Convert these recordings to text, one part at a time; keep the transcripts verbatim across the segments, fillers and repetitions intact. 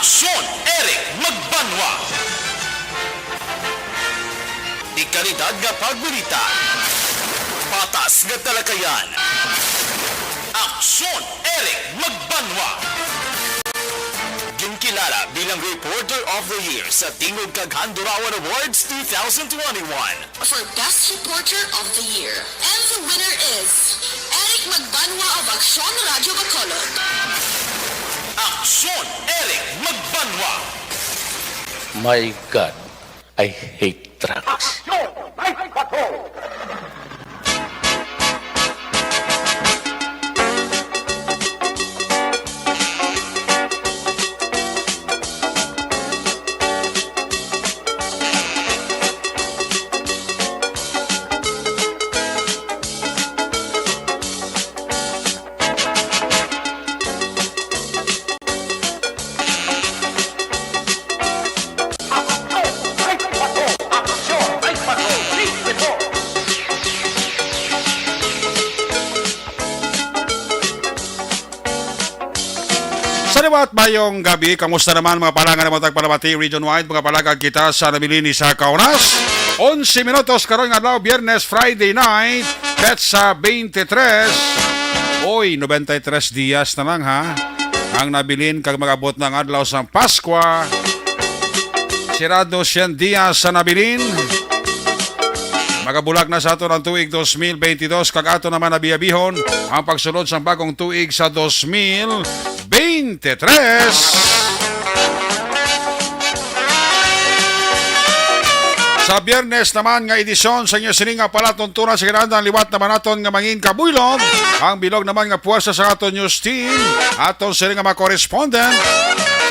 Aksyon, Eric Magbanwa. Di kalidad nga pagbalita. Patas nga talakayan. Aksyon, Eric Magbanwa. Ginkilala bilang Reporter of the Year sa Tingog kag Handurawan Awards two thousand twenty-one. For Best Reporter of the Year. And the winner is Eric Magbanwa of Aksyon Radyo Bacolod. Aksyon, Eric Magbanwa. My God, I hate drugs. Aksyon! May bato! Sa liwat, mayong gabi. Kamusta naman, mga palangga, mga tagpalamati, region-wide, mga palagad kita sa nabilin ni sa kauras. Onse minutos karon nga adlaw, Biyernes, Friday night, petsa twenty-three. Oy, ninety-three dias na lang, ha? Ang nabilin kag mag-abot na ang adlaw sang Paskwa. Sirado siyam dias sa nabilin. Magabulag na sa aton ang tuig dos mil bentidós, kag ato naman abiyabihon ang pagsulod sang bagong tuig sa dos mil bentidós. Sa Biyernes naman nga edisyon sa inyo sini nga palatuntunan sa kinahanglan, liwat naman naton nga mangin kabuylog ang bilog naman nga puwersa sa aton news team, aton sini nga mga correspondent.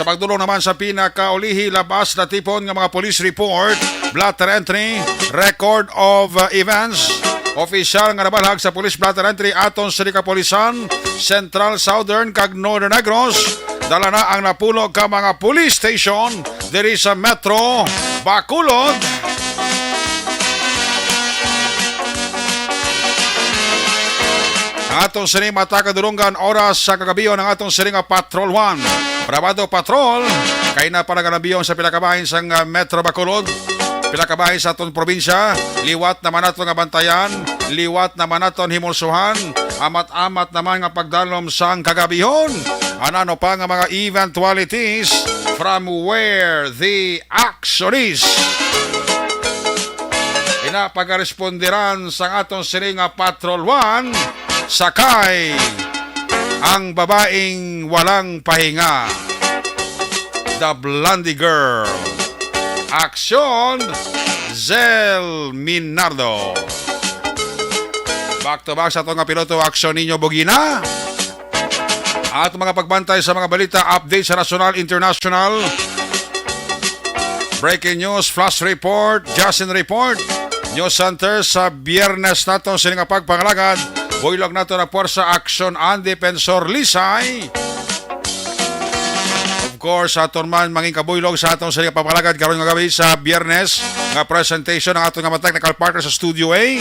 Sa pagdulong naman sa pinakaulihi, labas natipon nga mga police report, blotter entry, record of, uh, events, opisyal nga nabalhag sa police blotter entry aton sa kapulisan, Central, Southern, kag Northern Negros. Dala na ang napulo ka mga police station diri sa Metro Bacolod. Ang aton sini mata kadulungan, oras sa kagabi, ang aton sini nga Patrol One, Privado Patrol, kay na pala ganabiyon sa pila ka bahin sang, ah, Metro Bacolod, pila ka bahin sa aton probinsya. Liwat naman nato nga bantayan, liwat naman naton himulsuhan, amat-amat naman nga pagdalom sang kagabihon. Ano-ano pa nga mga eventualities from where the action is. Ina pagaresponderan sang aton sini nga Patrol One, sakay ang babaeng walang pahinga. The Blondie Girl. Aksyon, Zel Minardo. Back to back sa aton nga piloto, aksyon ninyo, Bugina. Ato mga pagbantay sa mga balita, update sa nasyonal, international. Breaking news, flash report, Justin report, news center sa Biyernes nato sini nga pagpangalagad. Buylog nato na puwersa, aksyon ang Defensor Lisay. Of course, aton man mangin kabuylog sa aton sini nga pagpangalagad karon nga gabi sa Biyernes nga presentation ang aton nga mga technical partner sa Studio A,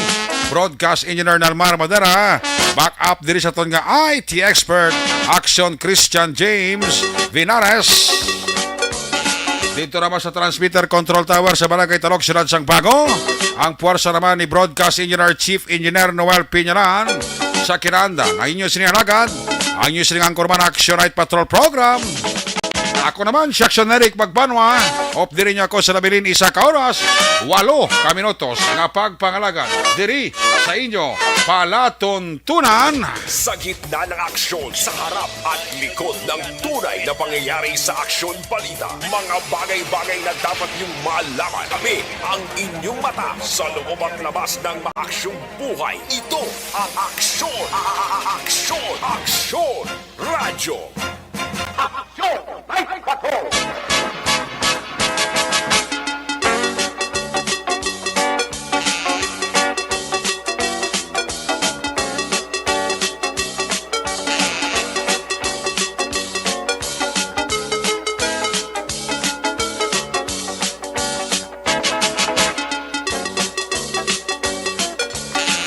Broadcast Engineer Nalmar Madera. Back up diri sa aton nga I T expert, Action Christian James Vinares. Dito naman sa transmitter control tower sa Barangay Talok, Siyudad sang Bago, ang puwersa naman ni Broadcast Engineer Chief Engineer Noel Piñaran. Sa kinanda, ang inyo sini nga alagad, ang inyo sini nga anchorman, Action Night Patrol Program. Ako naman si Action Eric Magbanwa. Update ninyo ako sa nabilin isa ka oras, walo ka minutos nga pagpangalagad diri sa inyo palatuntunan. Sa gitna ng aksyon, sa harap at likod ng tunay na pangyayari sa aksyon balita, mga bagay-bagay na dapat niyong malaman. Kami ang inyong mata sa loob at labas ng maaksyong buhay. Ito ang aksyon, a-, a-, a-, aksyon, aksyon, radyo. Aksyon! May bato!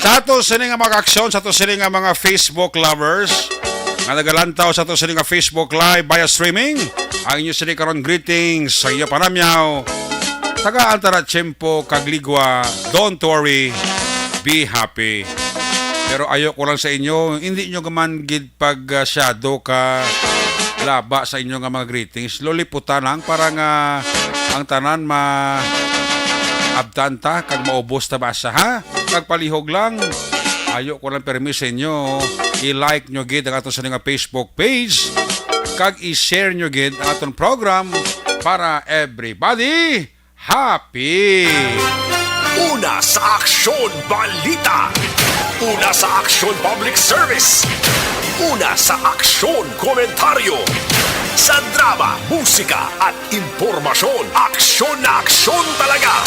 Sa ato sini nga mga aksyon, sa ato sini nga mga Facebook lovers, nga nagalantaw sa ato sini nga Facebook Live via streaming. Ang inyo sini karon greetings sa inyo panamyaw. Tagaan ta na tiyempo kag ligwa, don't worry, be happy. Pero ayo ko lang sa inyo, hindi nyo man gid pag, ah, syado ka laba sa inyo nga mga greetings. Loliputan lang para nga ang tanan ma abtan ta kag maubos ta basa, ha? Kag palihog lang, ayo ko lang permi sa inyo, i-like nyo gid ang aton sini nga Facebook page kag i-share nyo gid ang aton program para everybody happy. Una sa Aksyon Balita. Una sa Aksyon Public Service. Una sa Aksyon Komentaryo. Sa drama, musika at impormasyon, aksyon na aksyon talaga.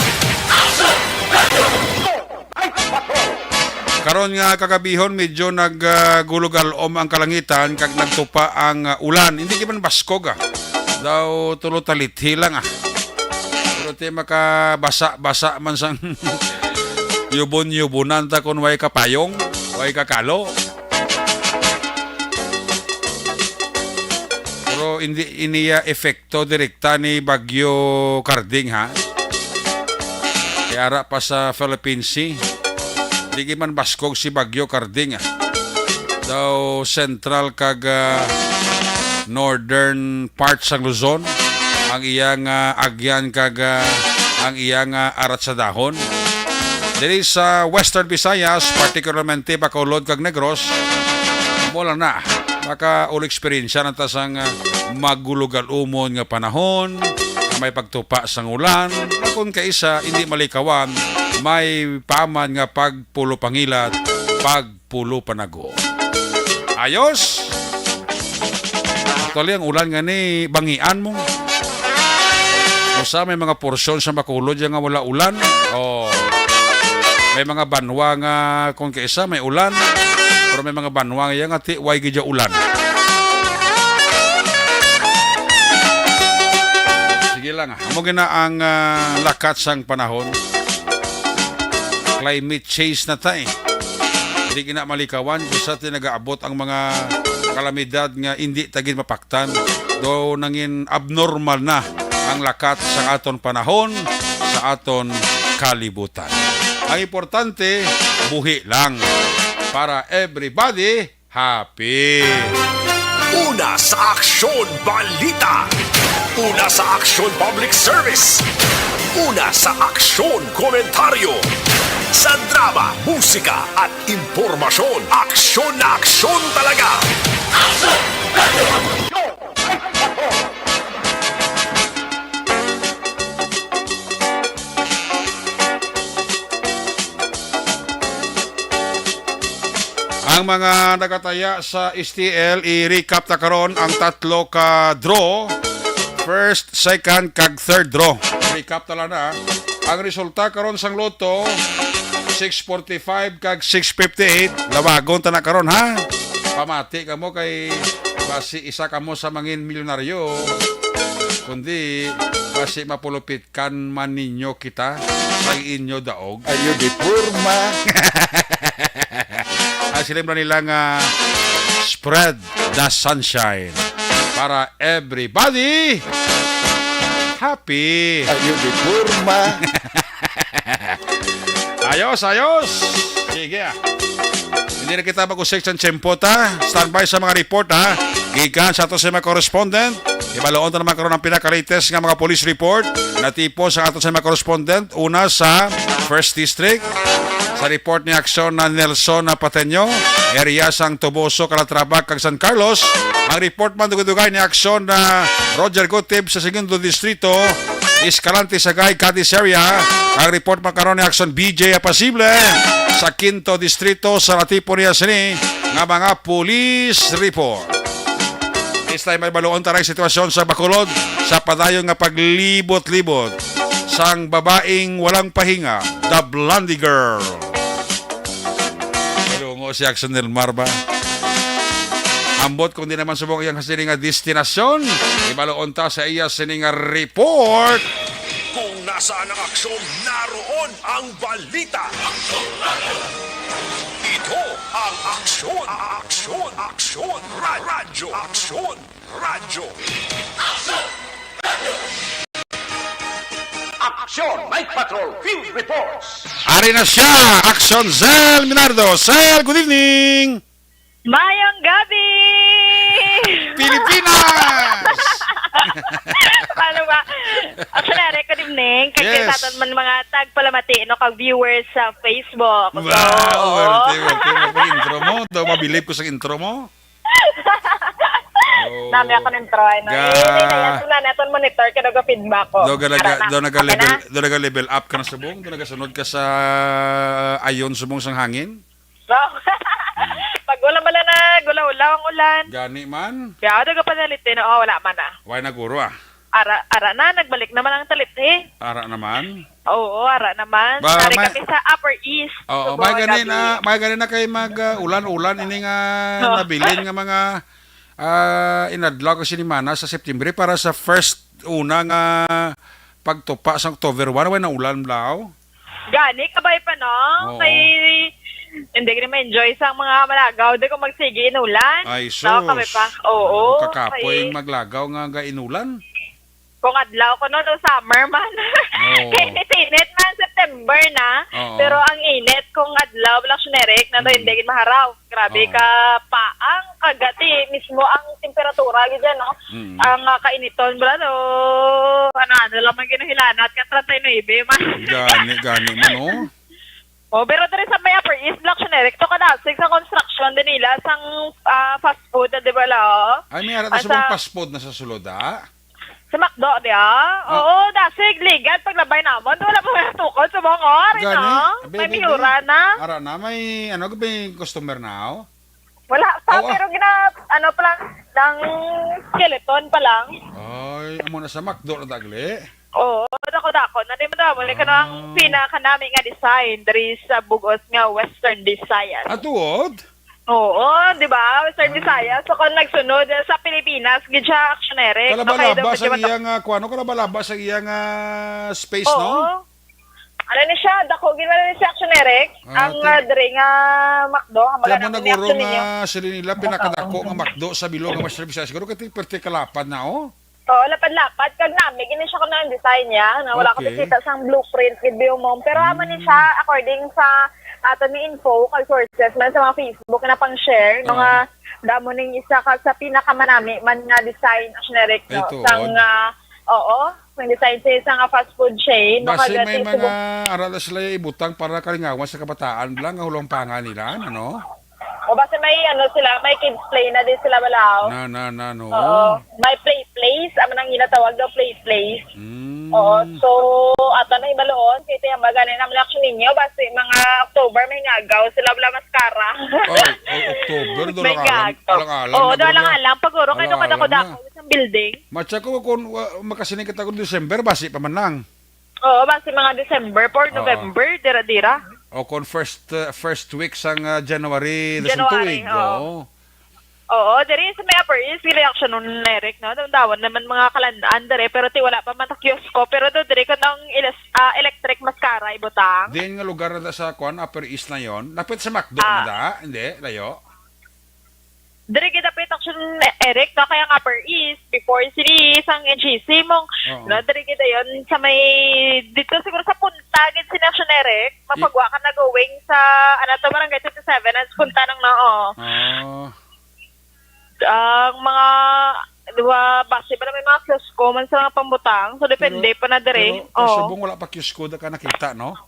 Karon nga kagabihon, medyo nag, ah, gulog-alom ang kalangitan kag nagtupa ang, ah, ulan. Hindi gid man baskog, ah. Daw tulo talithi lang, ah. Pero ti makabasa-basa man sang yubon-yubonan ta kon way kapayong, way kakalo. Pero hindi iniya epekto direkta ni Bagyo Carding, ha? Kay ara pa sa Philippine Sea. Di gid man baskog si Bagyo Carding, ah. Daw central kag, ah, northern part sang Luzon ang iyang, ah, agyan kag, ah, ang iyang, ah, aratsadahon. Diri sa Western Visayas, particularmente Bacolod kag Negros, mo lang na, makaulo eksperyensya na ta sang, ah, magulugalumon nga panahon, nga may pagtupa sang ulan, kung kaisa, hindi malikawan, may paman nga pagpulo pangilat, pagpulo panago. Ayos! Actually, ang ulan nga ni, bangian mo. Usa, may mga porsyon sa Bacolod nga wala ulan. Oh. May mga banwa nga kung kaisa may ulan, pero may mga banwa nga nga ti, way gid ya ulan. Sige lang, ah. Amo gina ang, ah, lakat sang panahon. Climate change na ta, eh. Di gina malikawan kung sa ti nagaabot ang mga kalamidad nga hindi ta gid mapaktan. Do nangin abnormal na ang lakat sa aton panahon, sa aton kalibutan. Ang importante, buhi lang para everybody happy. Una sa Aksyon Balita. Una sa Aksyon Public Service. Una sa Aksyon Komentaryo. Sa drama, musika at impormasyon, aksyon na aksyon talaga. Ang mga nagataya sa S T L, i-recap ta karon ang tatlo ka draw. First, second, kag third draw. Recap ta lang na. Ang resulta karon sang Lotto, six forty-five kag six fifty-eight. Lawagon ta na karon, ha? Pamati kamo kay basi isa kamo sa mangin milyonaryo. Kundi basi mapulupit kan man ninyo kita sa inyo daog. Ayo di porma. Ang siling nila nga spread the sunshine para everybody happy. Ayo di porma. Ayos, ayos. Sige, ah. Hindi na kita mag-usik sa tiyempo ta. Standby sa mga report, ha. Gikan sa ato sa mga correspondent. Ibaloon ta naman karon ang pinaka-latest nga mga police report. Natipon sa ato sa mga correspondent. Una sa First District. Sa report ni Aksyon na Nelson na Pateño, area sang Toboso, Calatrava, kag San Carlos. Ang report man dugay-dugay ni Aksyon na Roger Gutib sa Segundo Distrito, Escalante, Sagay, Cadiz area. Ang report man karon ni Aksyon B J Apasible sa Quinto Distrito sa natipon niya sini nga mga police report. This time, may baluon taray sitwasyon sa Bacolod sa padayon nga paglibot-libot sang babaeng walang pahinga, the Blondie Girl. Lungo si Aksyon Nilmar ba? Ambot kung di naman subong iyang sini nga destinasyon, ibaloon ta sa iya sini nga report. Kung nasaan ang aksyon, naroon ang balita. Ito Ang aksyon, aksyon, aksyon, ra- radyo, aksyon, radyo. Aksyon, Night Patrol, Field Reports. Ari na siya, Aksyon Zell Minardo. Zell, good evening! Mayong gabi! Pilipinas! Paano ba? Actually, Eric, good evening. Kag Yes. Sa aton man mga tagpalamati, no, kag viewers sa Facebook. So, Wow, oo. Werte, werte, werte. Intro mo. Daw mabilib ko sa intro mo. Oh. Dami ako ng intro, ay, no? Ga- Eh, hindi na yan. Wala na itong monitor, kaya nag-feedback ko. Do galaga, Ara na. Do naga-, Okay level, na? Do naga-level up ka na subong? Do nagasunod ka sa ayon subong sang hangin? No? Pag wala bala na, gulaw-ulaw ang ulan. Gani man? Kaya, daga panalitin, oo, wala man na. Why na guro, ah? Ara, ara na, nagbalik naman ang talit, eh. Ara naman? Oo, ara naman. Ba, Nari may kami sa Upper East. Oo, Subong may gani gabi. Na, may gani na kay mag, ah, ulan-ulan ini nga Oo. Nabilin nga mga, ah, inadlaw kag sinimana sa September para sa first una nga pagtupa sa October one, way na ulan, blaw? Gani, kabay pa, no? Oo. Kay, hindi ko na ma-enjoy sa mga malagaw. Di ko magsigi inulan. Ay, No, sus. Kabay pa. Oo. Kakapoy Kay maglagaw nga ga inulan. Kung adlaw ko, no, no, summer man. Oo. Kay init-init man, September na. Oo. Pero ang init kung adlaw, Black Generic, na to, Mm. hindi gid maharaw. Grabe Oo. ka pa ang kagati mismo ang temperatura gid yan, no? Mm. Ang, ah, kainiton bala, no? Ano, ano lang man ginahilanat ka treinta y nuebe man. Gani, gani man, oh. Oh, pero diri sa may Upper East, Black Generic, to kadasig sa construction din nila sang, ah, fast food, di ba, la, oh? Ay, may ara Ang sa sa- fast food na sa sulod, ah? Sa McDo, di, ah? Ah. Oo, dasig, ligad, paglabay namon, wala pa may tukod sa mga oras, Gani? no? Abi, May abi, miura abi. Na. Ara na, may, ano, may customer na, oh? Wala pa, Oo, ah. Pero gina-, ano pa lang, ng skeleton pa lang. Ay, amo na sa McDo na dagli. Oo, dako-dako na. Di mo daw, wala ka nang Ah. pinakanami nga design diri sa bugos nga Western Visayas. Ah, tuod? Oo, di ba? Western Ah. Visayas. So, kung nagsunod sa Pilipinas, gid siya, Action Eric. No? Kay Kalabalaba daw sa medyo mata- iyang, ah, kuwan, no? Kalabalaba sa iyang, ah, space, Oo. no? Ano ni siya? Dako gid na ni siya, Action Eric. Ah, Ang, ti- ah, diri nga McDo, ang Kaya mga mo nagurong ninyo. Nga sila nila, pinakadako Oo. Nga McDo sa bilog nga Western Visayas. Siguro kay perte kalapad na, oh. Oo, lapad-lapad. Kag nami, gini siya kung ang design niya. Na wala ko Okay. nakita sang blueprint, gid, Bio Mom. Pero amo ni Mm. siya, according sa ato ni info, kag sources man sa mga Facebook na pang-share, no, Oo. nga damo ning isa ka sa pinakamanami man nga design, Action Eric, no? Ito, Sang, odd. Ah, oo, ang design sa isa nga fast food chain, Basi makagati may sa mga bu- ara na sila ibutang para kalingawan sa kabataan lang, ang hulong pangan nila, ano? O basta may ano sila, may kids play na din sila, balaw. Na, na, na, no. Oo. May play place, amo nang ginatawag daw play place. Mm. Oo, so, ato na hibaloon, kay tiyan ba gani naman action ninyo, basta yung mga October, may ngagaw sila, wala mascara. Ay, ay, October, doon May lang alam, ngagaw. Alang-alang Oo, na, doon doon lang lang. Alam. Pag uro, kay Alang-alang kadako-dako na. Isang building. Matsa ko kung uh, makasining kita kung December, basi pa man lang. Oo, basi mga December, for Oo. November, dira-dira. O kung first, uh, first week sang, uh, January, dasang January, tuig. Oo. Oo. Oo, diri sa may Upper East, reaction nun, Eric, no? Damdawan naman mga kalandaan diri, pero ti wala pa man ta kiosko, pero do diri kun ang ilas-, ah, electric mascara ibutang. Diin nga lugar na da sa, kwan, Upper East na yon? Lapit sa McDo Ah. na da? Hindi, layo? Diri gid dapit action, Eric, no? Kaya nga Upper East, before sini sang N G C mong, Oo. no, diri gid dayon sa may, dito siguro sa punta gid sini action, Eric, mapagwa ka na going sa, ano to, Barangay twenty-seven, as punta ng noo. Ah. Ang mga, di ba, base ba na may mga kiosko man sa mga pambutang? So, depende Pero, pa na dire. pero, Oo. Subong wala pa kiosko da ka nakita, no?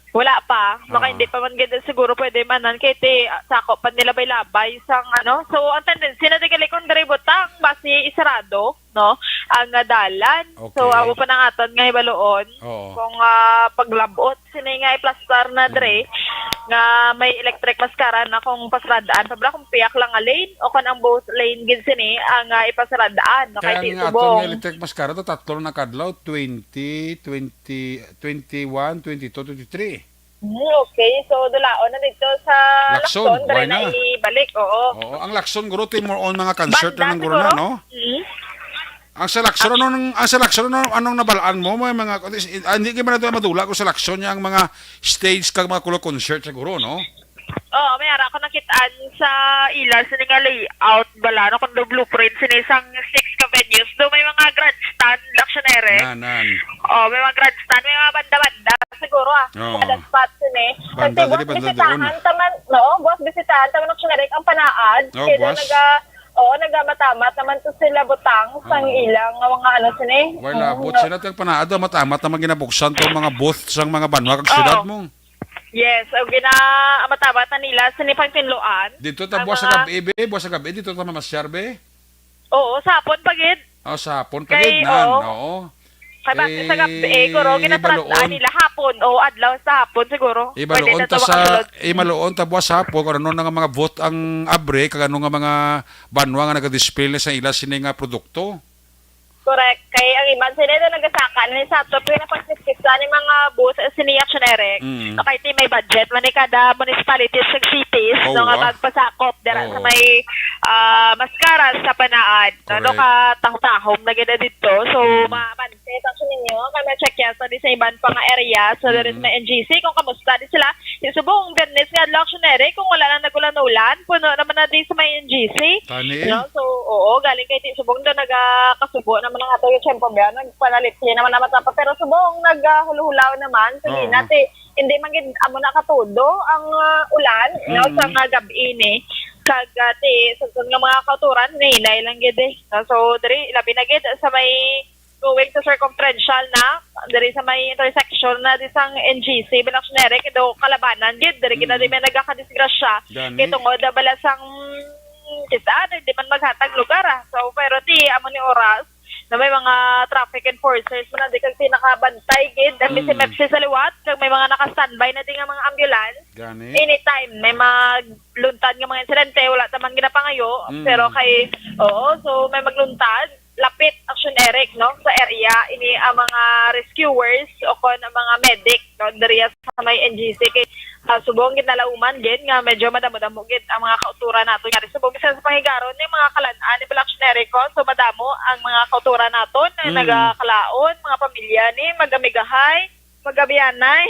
Wala pa. Baka Ah. hindi pa man gid siguro pwede manan kay ti, ah, sako pa nila bay labay sang ano. So, ang tendency na di gali kung diri butang, basi isarado, no? Ang, ah, dalan. So, Okay. amo pa nang aton nga hibaluon Oo. kung, ah, paglabot sini nga iplastar na dre Mm. nga may electric mascara na kung pasradaan pa bala kung piyak lang nga lane o kung ang both lane gid sini ang, ah, ipasradaan, no? Kay Kaya di ang aton subong. Nga electric mascara to, tatlo na kadlaw, twenty, twenty, twenty-one, twenty-two, twenty-three. Hmm, okay. So, dulaon na dito sa Lacson, Lacson, dali why na na? Ibalik, oo. Oo, ang Lacson, guro, ti more on mga concert Banda na ng guro na, siguro? No? Mm. Ang sa Lacson, anong, ang sa Lacson, ano, anong nabalaan mo? May mga, ah, hindi ka man nato madula kung sa Lacson niya ang mga stage kag mga kulo concert siguro, no? Oo, may ara ko nakitaan sa ila sini nga layout bala, no, kung do blueprint sini sang six ka venues. Do may mga grandstand, Action Eric. Nan, nan. Oh, may mga grandstand, may mga banda-banda siguro, ah. Oo. Kada spot sini. Banda Kasi diri, buwas banda bisitahan doon. Taman, no, buwas bisitahan taman, Action Eric, ang Panaad. Oh, Kaya buwas. naga, oo, nagamamat-amat naman to sila butang sang Oo. ilang nga mga ano sini. Wala, Oo. but sila tag Panaad, amat-amat naman ginabuksan to mga booth sang mga banwa kag Oo. syudad mo. Yes, ang gina-, ang matabat na nila sa ni pagtinluan. Dito ta Ang buwas sa mga gabi, be. Buwas sa gabi, dito ta mamasyar, be. Oo, sa hapon pa gid. Oh, sa hapon pa Kay, gid, nan. oo. Oo. Kay base sa gabi, eh, guro, Kay ginatrasaan ibaluon. nila hapon. O, adlaw sa hapon siguro. Pwede Ibaluon na ta to sa, makasulod. ibaluon ta buwas sa hapon kung ano na nga mga booth ang abre, kag ano nga mga banwa nga nagadisplay na sa ila sini nga produkto. Correct. Kay ang iban sila na nagasaka na ni sa ato, pero napagsiskisa ni mga booth, eh, sini Action Eric. Mm. Kay ti may budget man ni kada municipalities ug cities, Oo, no, nga ah. magpasakop dira sa Oo. may, ah, Mascaras sa Panaad, no, no, Correct. ka tahom-tahom na gid na didto. So, Mm. ma-, man, sa action ninyo, kay ma-check yan sa di sa iban pa nga area, so there is Mm. may N G C, kung kamusta di sila. Yung subong, Bernes nga adlaw, Action Eric, kung wala na nag-ulan-ulan, puno naman na di sa may N G C. Tani, eh. No? So, oo, galing kay ti subong do nagakasubo naman ang ato yung tiyempo, biya, nagpanalipsi naman naman sa pa. Pero subong, nagahulhulaw naman. Sige Oo. na, ti, hindi man gid amo na katudo ang, ah, ulan, no, Mm. sa mga gabi ini. Kag, ah, ti, sa nga mga kauturan, hinay lang gid eh. No? So, diri, labi na gid sa may going to circumferential na, diri sa may intersection na di sang N G C, Balaction Eric, do kalabanan gid, diri gid na Mm. di may nagakadisgrasya. Gani. Kay tungod, ah, bala sang kita, di man maghatag lugar, ah. So, pero ti, amo ni oras, na may mga traffic enforcers mo na di kag pinakabantay gid, ang Mm. misi-mepsi sa liwat, kag may mga naka-standby na di nga mga ambulance. Gani. Anytime, may magluntad nga mga insidente, wala ta man ginapangayo, Mm. pero kay, oo, so may magluntad, lapit, Action Eric, no, sa area, ini ang mga rescuers o kon ang mga medic, no, diri sa may N G C. Kay, ah, subong gid nalauman gid nga medyo madamo-damo gid ang mga kauturan nato. Nga rin subong, bisan sa pangigaron ni mga kalan-an ni Bala, Action Eric, oh. So, madamo ang mga kauturan nato na Mm. nagakalaon, mga pamilya ni, magamigahay, magabianay.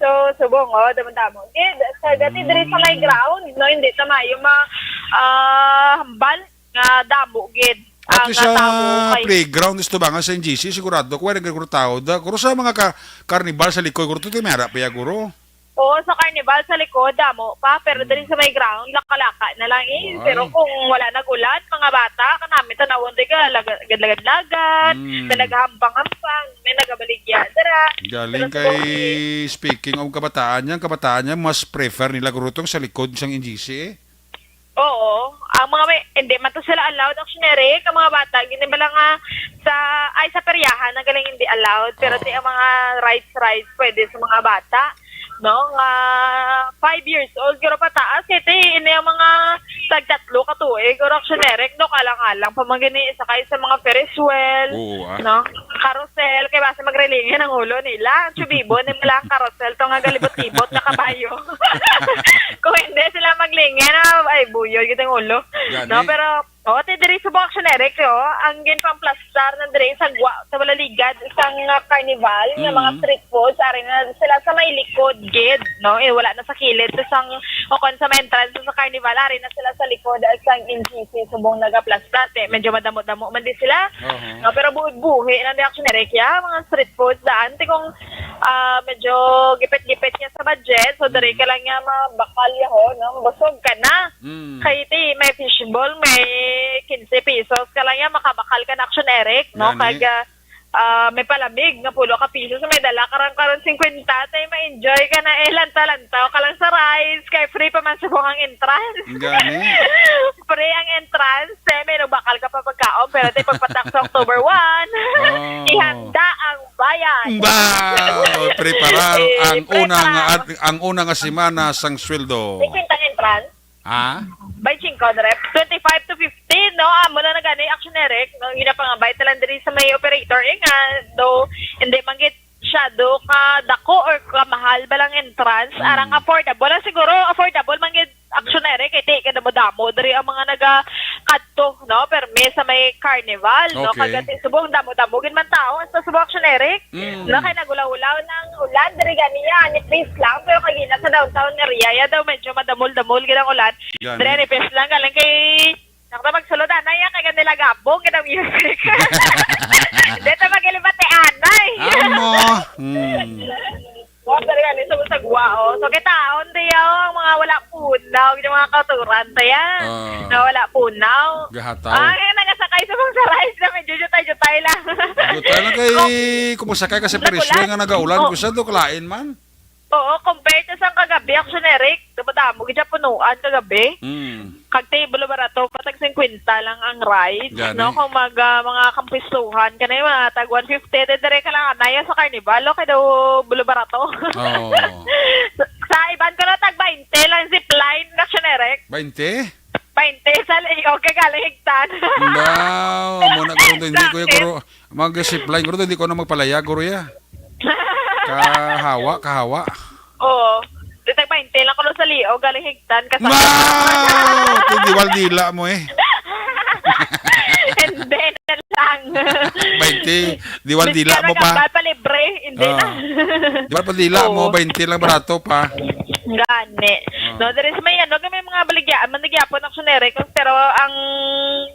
So, subong, oh, damo-damo gid. Sa gati diri sa may Mm. ground, no, hindi ta maayo ma-, ah, hambal nga damo gid Ato ang sa tawo kay playground, isto ba nga sa N G C, sigurado ko, wala nagrekrutado. Kuro sa mga ka-, carnival sa likod, kuro, tuti may ara pa ya, guro. Oo, sa carnival sa likod, damo pa. Pero Hmm. diri sa may ground, lakalaka na lang eh. Ay. Pero kung wala nag-ulan, mga bata, kanami tanawon di ka, laga-, lagad-lagad, Hmm. talaga hampang-hampang, may nagabaligya, dira. Galing Pero kay, siguro, speaking of kabataan yan, kabataan yan, mas prefer nila, guro, tong sa likod sang N G C eh. Oo. Ang mga may, hindi man to sila allowed, Action Eric. Ang mga bata, gini ba lang nga sa, ay, sa peryahan, na galing hindi allowed. Pero Oo. ti ang mga rides, rides, pwede sa mga bata, no? Nga five years old, guro pataas. Ito, ini ang mga tagtatlo ka tuig, or Action Eric, no? Kalang-alang pa man gini, sakay sa mga Ferris wheel, Oo, ah. no? Carousel, kay basta magrelingin ang ulo nila. Ang tsubibo, ni lang carousel, to nga galibot-libot na kabayo. Kung hindi sila maglingin, ah, ay, buyod gid ang ulo. Gani. No, pero, oh, ti diri sa Action Eric, oh, ang ginpamplastar na diri sa gwa, sa malaligad, sa nga carnival, nga mga Mm. street foods, ari na sila sa may likod, gid, no? Eh, wala na sa kilid, sa sang, o kon sa may entrance sa carnival, ari na sila sa likod, ah, sang N G C, subong nagaplastar, eh, medyo madamo-damo man di sila. Oho. No, pero buhi-buhi na di Action Eric, ya, mga street foods, daan, ti kung, ah, medyo gipit-gipit niya sa budget, so, diri Mm. ka lang niya mabakal, ho, no? Busog ka na. Mm. Kay ti, may fishball, may quince pesos ka lang yan, makabakal ka na, Action Eric, no? Gani. Kag, ah, ah, may palamig nga pulo ka piso, so may dala ka rang karon singkwenta, tay ma-enjoy ka na, eh, lanta-lantaw ka lang sa rides, kay free pa man subong ang entrance. Gani. Free ang entrance, eh, may nabakal ka pa pagkaon, pero tay pagpatak sa October one, Oh. ihanda ang bayad. Ba, preparar Eh, ang una nga prepara. at, ang una nga semana sang sweldo. May kwentang entrance? Ha? By cinco, Rep. Twenty-five to fifteen, no? Amo na na gani, Action Eric, no? Ginapangabay talan diri sa may operator, eh, nga, do, hindi man gid siya do ka dako or kamahal ba lang entrance, Mm. arang affordable. Lang siguro, affordable man gid, Action Eric, City, kay damo-damo diri ang mga nagakadto, no? Permi sa may carnival, no? Okay. Kag sa subong, damo-damo gid man tao sa subong, Action Eric. Mm. No, kay nagulaw-ulaw ng ulan diri ganiya, ni Chris lang, pero kagina sa downtown area, ya daw medyo madamol-damol gid ang ulan. Gani. Diri ni Chris lang, galing kay, nakita magsulod, anay, ya, kay gani lagabong gid ang music. Dito mag-ilibati, anay. Amo. Hmm. Oh, dali nga, sa Sagwa, oh. So, kita, on the, oh, ang mga wala punaw, yung mga kauturan, tayan. Ah. Na wala punaw. Gahataw. Ah, kaya nagasakay sa mga rides na medyo jutay-jutay lang. Jutay lang kay, Oh. kung masakay ka sa Nakulat. Perisyo nga nagaulan, Oh. kung saan to kalain man. Oo, compared to sa kagabi, Action Eric, damo-damo, gid siya punuan kagabi. Mm. Kag ti Boulevard ato, patag singkwenta lang ang rides, Gani. no? Kung mag, ah, mga kampistuhan, kanay mga tag one fifty, te, dire ka lang, anaya sa Carnival, o kay daw Boulevard ato. Oo. Sa, sa iban ko na, tag bainte lang zipline, Action Eric. Bainte? Bainte, sa li-, okay, galing higtan. Wow, mo na guro, hindi ko ya, Sakit. guro, mag-zipline, guro, hindi ko na magpalaya, guro, ya. Kahawa, kahawa. Oo. Di tag bainte lang ko sa liog, galing higtan, kasama. Wow! Ito, diwal dila mo eh. Hindi na lang. Bainte, diwal dila Biskya mo pa. nagambal pa libre, hindi na. Ah. Diwal pa dila mo, Oo. bainte lang barato pa. Gani. Ah. No, there is may ano, may mga baligyaan, man nagyapon ang Action Eric, pero ang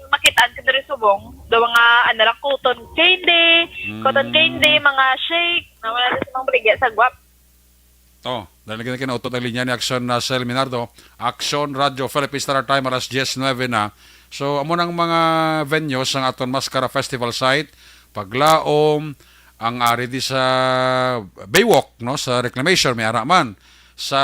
makitaan ko diri subong, do mga ano lang, cotton candy, cotton Mm. candy, mga shake, na wala na sa mga baligya sa Guap. Oh, dahil na kinautot ang linya ni Action, uh, Sel Minardo. Action Radio Philippine Standard Time, alas diyes nuebe na. So, amo nang mga venues sang aton Mascara Festival site, Paglaom, ang ari di sa Baywalk, no, sa Reclamation, may ara man. Sa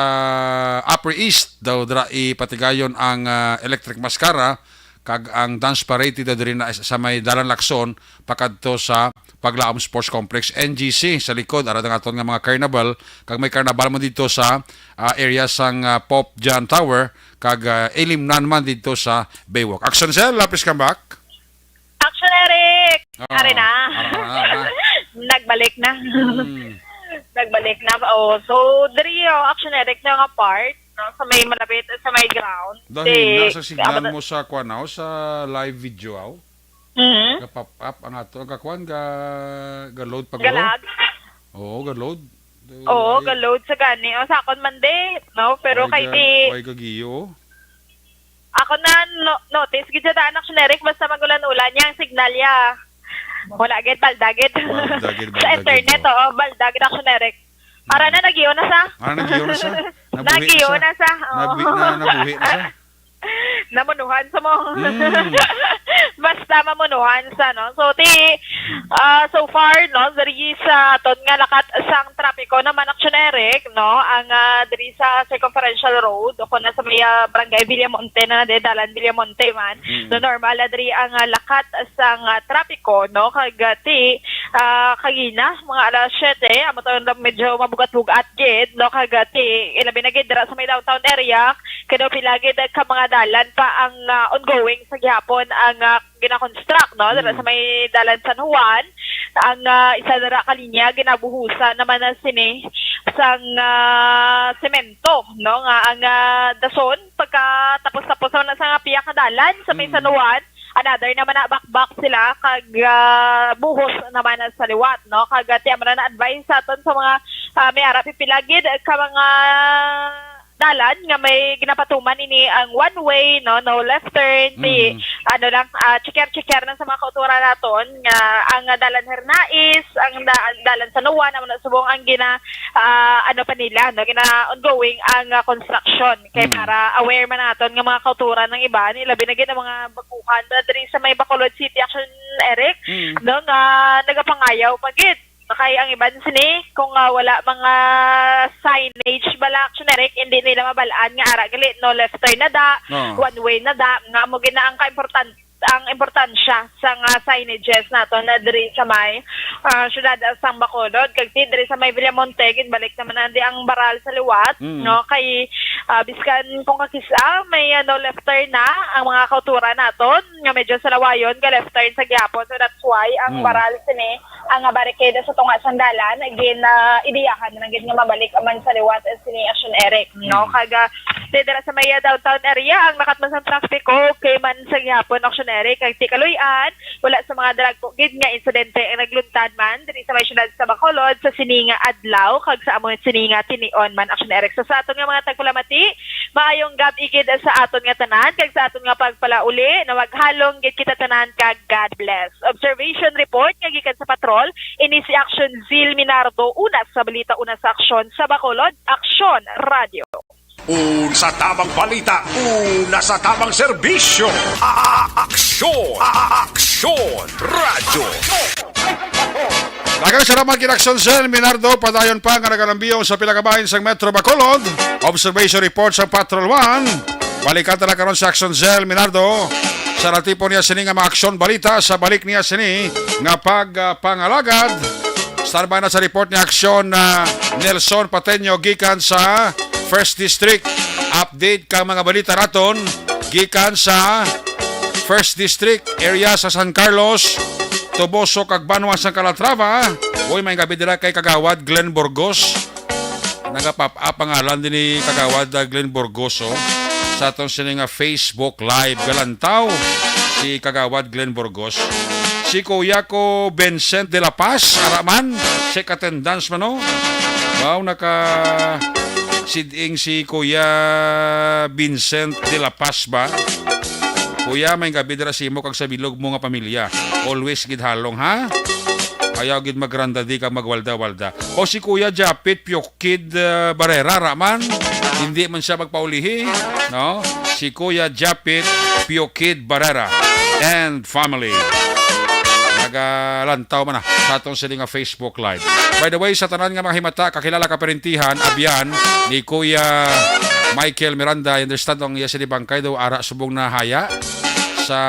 Upper East, daw dira ipatigayon ang, uh, Electric Mascara, kag ang dance parade daw diri na sa may Dalan Lacson, pakadto sa Paglaom Sports Complex, N G C, sa likod, ara nga aton nga mga carnival, kag may carnival mo dito sa, ah, area sang, ah, Pope John Tower, kag, ah, Ilimnan man dito sa Baywalk. Action Sel, please come back. Action Eric! Ah, Ari na. ara na, ara na. Nagbalik na. Mm. Nagbalik na. Oh, so, diri, oh, Action Eric na nga part, no? Sa may malapit, sa may ground. Dahil Di, na sa signal abot- mo sa, kuwan, oh, sa live video, aw? Mhm. Ga-pop up ang ato, ang kakuan, ga, ga-load pa guro? Galag? Oo, ga-load. Oo, Ay. ga-load sa gani. O, sa akon man di, no? Pero Ay, kay ga-, di, ay, gagiyo. Ako na no-, notice gid sa daan, Action Eric, basta magulan-ulan niya ang signal niya. Wala gid, balda gid. Balda gid, Sa balda gid, internet, oh. oo, balda gid, Action Eric. Para Mm. na, nagiyo na sa. Ah, nagiyo na sa. Nabuhi na Nagiyo sa. na sa, oo. Nabi-, na, nabuhi na sa. Namunuhan sa mo. Mm. Basta mamunuhan sa, no? So, ti, ah, so far, no, diri sa aton nga lakat sang trapiko naman, Action Eric, no, ang, ah, diri sa Circumferential Road, o kung nasa may, ah, Barangay Villamonte na, na dalan Villamonte man, Mm. no, normal na diri ang, ah, lakat sang, ah, trapiko, no, kag, ah, ti, ah, kagina, mga alas siyete, amo to, medyo mabugat-bugat gid, no, kag, ah, ti, ilabi na gid dira sa may downtown area, kay daw pila gid ka mga dalan pa ang, ah, ongoing sa gihapon ang, ah, gina-construct, no? Dira Mm. sa may dalan San Juan, ang, ah, isa dira ka linya ginabuhusan naman na sini sang, ah, semento, no? Nga ang, ah, dason pagkatapos-tapos naman na sa nga piyak nga dalan sa may Mm. San Juan, another naman na bakbak sila kag, ah, buhos naman na sa liwat, no? Kag, ah, ti, amo na na-advise sa aton sa mga, ah, may ara pipila gid ka mga dalan nga may ginapatuman ini ang one way, no, no left turn, ti, Mm. ano lang, ah, checker-checker lang sa mga kauturan naton nga ang dalan Hernais, ang da-, dalan San Juan, amo na subong ang gina-, ah, ano pa nila, no, gina-ongoing ang, ah, construction. Kay Mm. para aware man naton nga mga kauturan ng iban, ilabi na gid ang mga baguhan na diri sa may Bacolod City, Action Eric, Mm. no, nga nagapangayaw pa gid. Kay ang iban sini, kung, ah, wala mga signage bala, Action Eric, hindi nila mabalaan nga ara gali, no, left turn na da, Oo. one way na da, nga amo gina ang kaimportan-, ang importansya sa nga signages nato na diri sa may, ah, siyudad sang Bacolod. Kag ti diri sa may Villamonte, ginbalik naman na di ang baral sa liwat, Mm. no? Kay, ah, biskan kung kakisa, may, ah, no left turn na ang mga kauturan naton, nga medyo sa lawayon, ga left turn sa gihapon. So that's why ang Mm. baral sini, ang, ah, barikada sa tunga sang dalan, again, na ibiyahan na lang gid nga mabalik man sa liwat, eh, sini Action Eric, no? Mm. Kag, ah, Dira sa may downtown area, ang nakatman sang trapiko, okay man sa gihapon, Action Eric. Kag ti kaluy-an, wala sa mga dalagko gid nga insidente ang nagluntad man diri sa may siyudad sa Bacolod sa sini nga adlaw, kag sa amon sini nga tinion man, Action Eric. So, sa aton nga mga tagpalamati, maayong gab-i gid sa aton nga tanan, kag sa aton nga pagpalauli, nawaghalong gid kita tanan, kag God bless. Observation report nga gikan sa patrol, ini si Action Zil Minardo, una sa balita, una sa aksyon sa Bacolod, Aksyon Radio. Una sa tamang balita, una sa tamang serbisyo. A-, a-, aksyon, a-, a-, aksyon, radyo. Daghang salamat kay Action Cell Minardo, padayon pa nga nagalambiyong sa pila ka bahin sang Metro Bacolod. Observation report sa Patrol One. Balikan ta na karon si Action Cell Minardo sa natipon niya sini nga mga aksyon balita sa balik niya sini nga pagpangalagad. Standby na sa report ni Aksyon, ah, Nelson Pateño gikan sa First District. Update kang mga balita naton gikan sa First District area sa San Carlos, Toboso kag Banwa sang Calatrava. Uy, may gabi dira kay Kagawad Glenn Burgos. Nagapap-, ah, pangalan din ni Kagawad, ah, Glenn Burgos, oh, sa atong sini nga Facebook Live. Galantaw si Kagawad Glenn Burgos. Si Kuya ko Vincent de la Paz, ara man, check attendance man, oh. Wow, naka siding si Kuya Vincent de la Paz ba? Kuya, may gabi dira sa imo kag sa bilog mo nga pamilya. Always gid halong, ha? Ayaw gid magrandadi kag magwalda-walda. O si Kuya Japit Pyokid, uh, Barrera, ra man. Hindi man siya magpaulihi, no? Si Kuya Japit Pyokid Barrera and family. Nagalantaw man na sa atong sini nga Facebook Live. By the way, sa tanan nga mga himata, kakilala, kaparentihan, abyan ni Kuya Michael Miranda, I understand ang iya sini bangkay daw ara subong na haya sa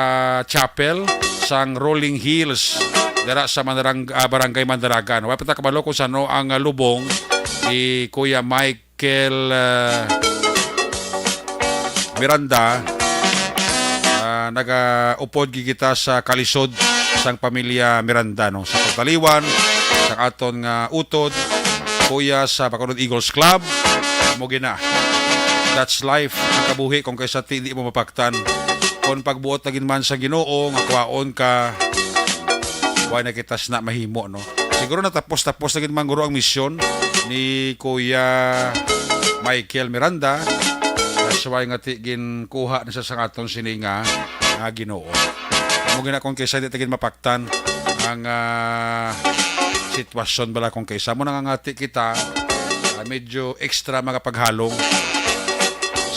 chapel sang Rolling Hills dira sa Mandarang-, ah, Barangay Mandaragan. Wa pa ta kabalo kung sano ang, ah, lubong ni Kuya Michael, ah, Miranda. Ah, nagaupod gid kita sa kalisod sang pamilya Miranda, no, sa pagtaliwan sang aton nga utod, kuya, sa Bacolod Eagles Club. Mo gina. That's life. Ang kabuhi kung kaysa ti, di mo mapaktan. Kung pagbuot na gid man sa Ginoo nga kwaon ka, wa na kita sina mahimo, no? Siguro natapos-tapos na gid man guro ang misyon ni Kuya Michael Miranda. That's why nga ti ginkuha na siya sa aton sini nga, nga Ginoo. Mo gina kung kaysa di ta gid mapaktan ang, ah, sitwasyon bala kung kaysa mo nangangati kita, ah, medyo extra mga paghalong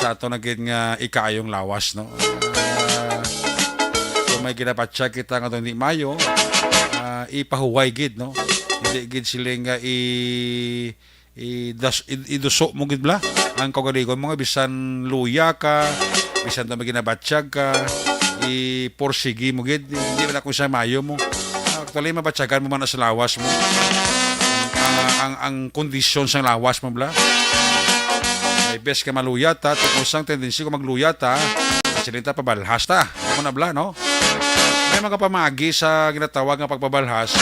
sa ato na gid nga ikaayong lawas, no? Ah, kung may ginabatyag kita nga di mayo, ah, ipahuway gid, no? Hindi gid siling nga i-, i-, das-, i-, iduso mo gid bala ang kaugalingon mo nga bisan luya ka, bisan daw may ginabatyag ka, i-porsigi mo gid. Hindi man ako sa mayo mo. Actually, mabatyagan mo man sa lawas mo. Ang, ang, ang kondisyon sa lawas mo bala. May bes ka maluya ta, tapos ang tendency ko magluya ta, siling ta pabalhas ta. Ako na bala, no? May mga pamagi sa ginatawag nga pagpabalhas,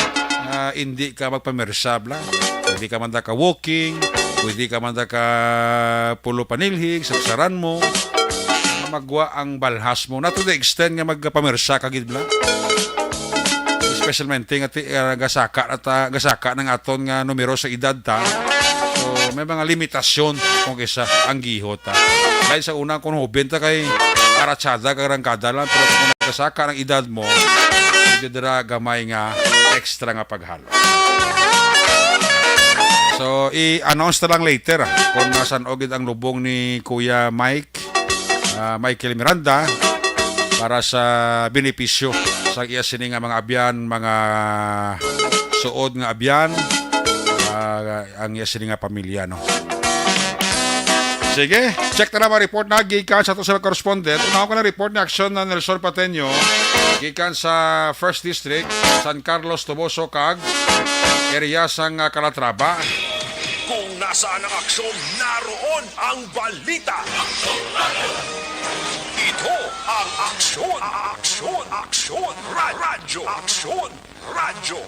ah, hindi ka magpamersa bala. Pwede ka man da ka walking, pwede ka man da ka pulo panilhig, saksaran mo, magwa ang balhas mo. Not to the extent nga magpamersa ka gid bala. Especialmente nga ti-, ah, gasaka na ta, gasaka ng aton nga numero sa edad ta. So, may mga limitasyon kung kisa ang gihot ta. Dahil sa una, kung hoben ta kay aratsada, karangkada lang, pero kung nagasaka ng edad mo, medyo dira gamay nga extra nga paghalo. So, i-announce na lang later, ah, kung nasan-o gid ang lubong ni Kuya Mike, ah, Michael Miranda para sa benepisyo sa iya sini nga mga abyan, mga suod nga abyan, ah, ang iya sini nga pamilya, no? Sige, check ta na mga report na gikan sa ato sa correspondent. Unahon ko na report ni Action na Nelson Pateño gikan sa First District, San Carlos, Toboso, kag area sang, ah, Calatrava. Kung nasaan ang aksyon, naroon ang balita. Ito ang Aksyon, Aksyon, Aksyon Ra-, Radyo, Aksyon Radyo.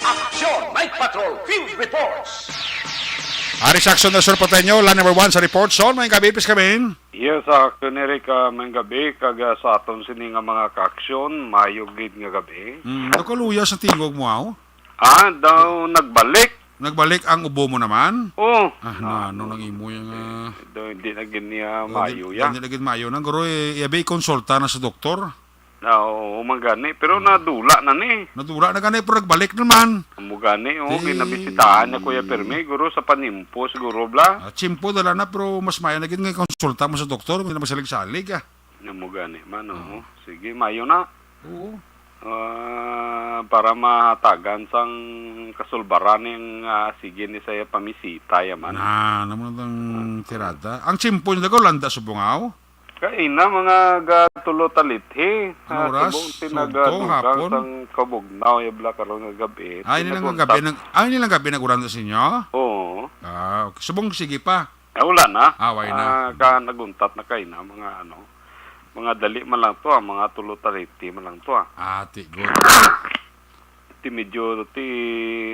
Aksyon Night Patrol Field Reports. Ari sa Aksyon National Pateño, line number one sa report. Son, may gabi, pis kami. Yes, sa Aksyon, Eric, ah, may gabi, kag, ah, sa aton sini nga mga kaaksyon, mayo gid nga gabi. Mm, nakaluyas ang tingog mo, aw? Ah, daw nagbalik. Nagbalik ang ubo mo naman? Oo. Ah, na, ano nang imo yung, ah, Daw hindi na gid niya oh, di, mayo di ya. Hindi na gid mayo. Nang guro, eh, iyabi, konsulta na sa doktor. Ah, oo, man gani. Pero nadula na ni. Nadula na gani, pero nagbalik naman. Amo gani, oh, Di- ginabisitahan niya Kuya Permi, guro, sa panimpo, siguro, bla. Ah, tsimpo, dala na, pero mas maayo na gid nga konsulta mo sa doktor, hindi na magsalig-salig, ah. Amo gani man, oh. Oo. Sige, mayo na. Oo. Ah, para mahatagan sang kasulbaran ning, ah, sige ni sa iya pamisita, ya man. Na, naman ang tirada. Ang tsimpo niya, daw, landa subong, aw? Kaina, mga ga tulo talithi. Ano Ah, oras? Subong Sugto, tinaga dugang hapon? Sang kabugnaw, ya bala karon nga gabi. Ay, nilang Tinaguntat. Gabi nag-, ay, nilang gabi nag-uran sa inyo? Oo. Ah, okay. Subong, sige pa. Ah, wala na. Ah, wala na. Ah, ka naguntat na kaina, mga ano, mga dali man lang to, ah, mga tulo talithi man lang to, ah. Ah, ti, good. Ti medyo ti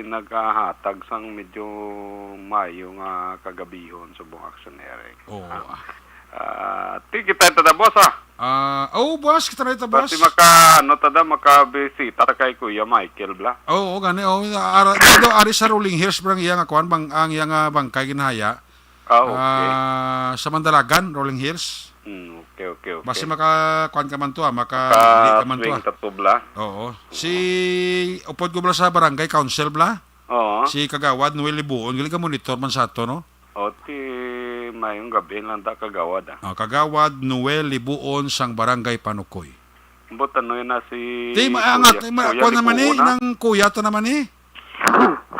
nagahatag sang medyo mayo nga kagabihon subong Aksyon, Eric. Oo. Ah, ah, ti kita ta da, boss, ah. Ah, oh, boss, kita na ito, boss. Basi maka, ano, ta da, makabisita ta kay Kuya Michael, bla. Oo, gani, oh, ara, dito, ari sa Rolling Hills, bro, ang iya nga kuan, bang, ang iya nga bangkay ginhaya. Ah, okay. Ah, sa Mandalagan, Rolling Hills. Hmm, okay, okay, okay. Basi maka, kuan ka man to, ah, maka, Maka di ka man to, swing ah. Ka to, bla. Oo. Si, upod ko, bla, sa barangay council, bla. Oo. Si Kagawad Noel Libuon, gali ka monitor man sa ato, no? O, ti, mayong gabi lang ta, Kagawad, ah. Ah, Kagawad Noel Libuon sang Barangay Panukoy. Ambot ano yun na si Di, maangat, Kuya, ma-, Kuya kuwan naman eh, Libuon, ah. Nang kuya to naman eh.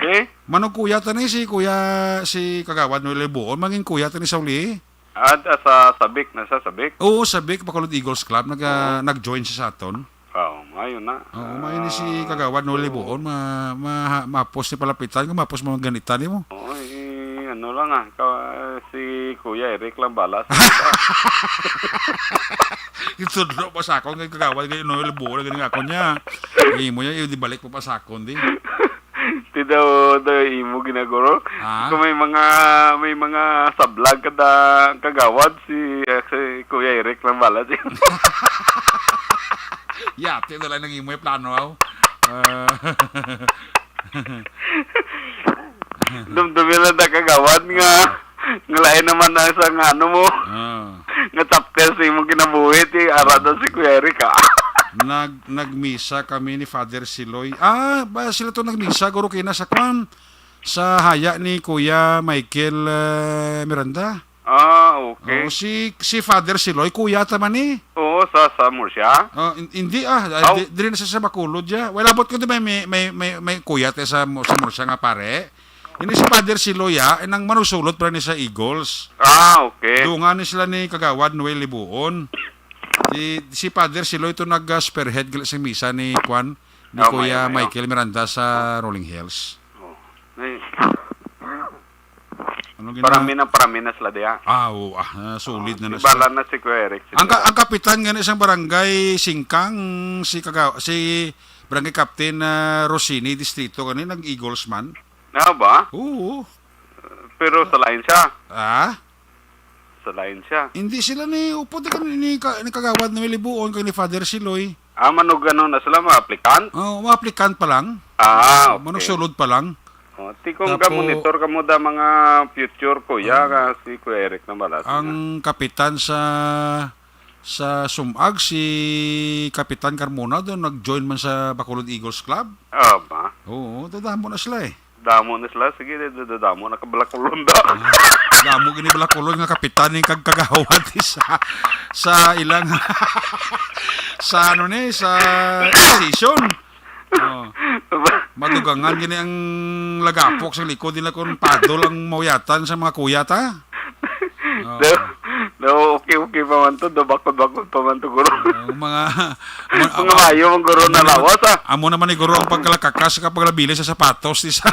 Eh? Manong kuya to ni si Kuya, si Kagawad Noel Libuon, mangin kuya to ni sa uli. Ah, da sa Sabik na sa Sabik? Oo, Sabik, Bacolod Eagles Club, nag-, ah, Oo. Nag-join siya sa aton. Oo, maayo na. Oo, maayo ni si Ah, Kagawad Noel so Libuon, ma-, ma-, mapos ni palapitan, kung mapos mo ang ganita ni mo. Oo, eh, ano lang ah, ka-, si Kuya Eric lang bala. Itudlo pa sa akon kay Kagawad kay Noel Buol, gani nga ako niya. Imo niya, di balik pa pa sa akon, di. Ti daw, daw imo ginaguro. Ah? Kung may mga, may mga sablag kada Kagawad, si, eh, si Kuya Eric lang bala, di. Yati na lang ang imo yung plano, aw. Ah. Dumdumi lang ta, Kagawad, nga, nga lain naman na sa nga ano mo. Ah. Nga chapter sa imong kinabuhi, ti ara daw si Kuya Eric, ah. Nag-, nagmisa kami ni Father Siloy. Ah, ba sila to nagmisa, guro, kina sa kwan? Sa haya ni Kuya Michael, eh, Miranda. Ah, okay. Oo, si, si Father Siloy, kuya ta man ni. Oo, sa, sa Murcia? Oh, hin-, hindi, ah, ah, Aw. Di, diri na sa, sa Bacolod, ya. Well, abot ko di may, may, may, may, may kuya ta sa, sa Murcia nga pare. Ini si Father Siloy, ah, nang manusulot pa ni sa Eagles. Ah, okay. Dungan ni sila ni Kagawad Noel Libuon. Di, si Father Siloy to nag, ah, spearhead gali sa misa ni, kwan, ni Ah, Kuya may, may, Michael Miranda sa Rolling Hills. Oh. May Ano gina- Parami na, parami na sila diya. Ah, oo, ah, ah, solid na na sila. Bala na si Kuya Eric, Ang ka-, siguro. Ang kapitan gani sang barangay Singkang, si Kaga-, si Barangay Captain, ah, Rosini Distrito gani, nag-Eagles man. Nga ba? Oo. Pero sa line siya. Ah? Sa line siya. Hindi sila ni upod ni, ni, ka-, ni Kagawad Noel Libuon kag ni Father Siloy. Ah, manugano na sila, mga applicant? Oh, mga applicant pa lang. Ah, okay. Manugsulod pa lang. Oh, ti kung Tapo- ga-monitor kamo da mga future kuya, Ah. Nga si Kuya Eric na bala. Ang kapitan sa, sa Sumag, si Kapitan Carmona, do nag-join man sa Bacolod Eagles Club. Ah, ba? Oo, dadamo na sila eh. Damo na sila. Sige, da-, da-, da-, damo na kabalakulon da. Ah, damo gini balakulon nga kapitan ni kag kagawad sa, sa ilang, sa ano ni, sa season. Oh. Madugangan gini ang lagapok sa likod nila kung padol ang mauyatan sa mga kuyat, ha? Oh. Daw, daw, okay, okay pa man to. Daw, bakod-bakod pa man to, guro. Oh, mga, mga, Mga mayo, mga guro, amo na naman, lawas, ah. Amo naman ni guro ang pagkalakakas sa pagkalabilis sa sapatos, di sa,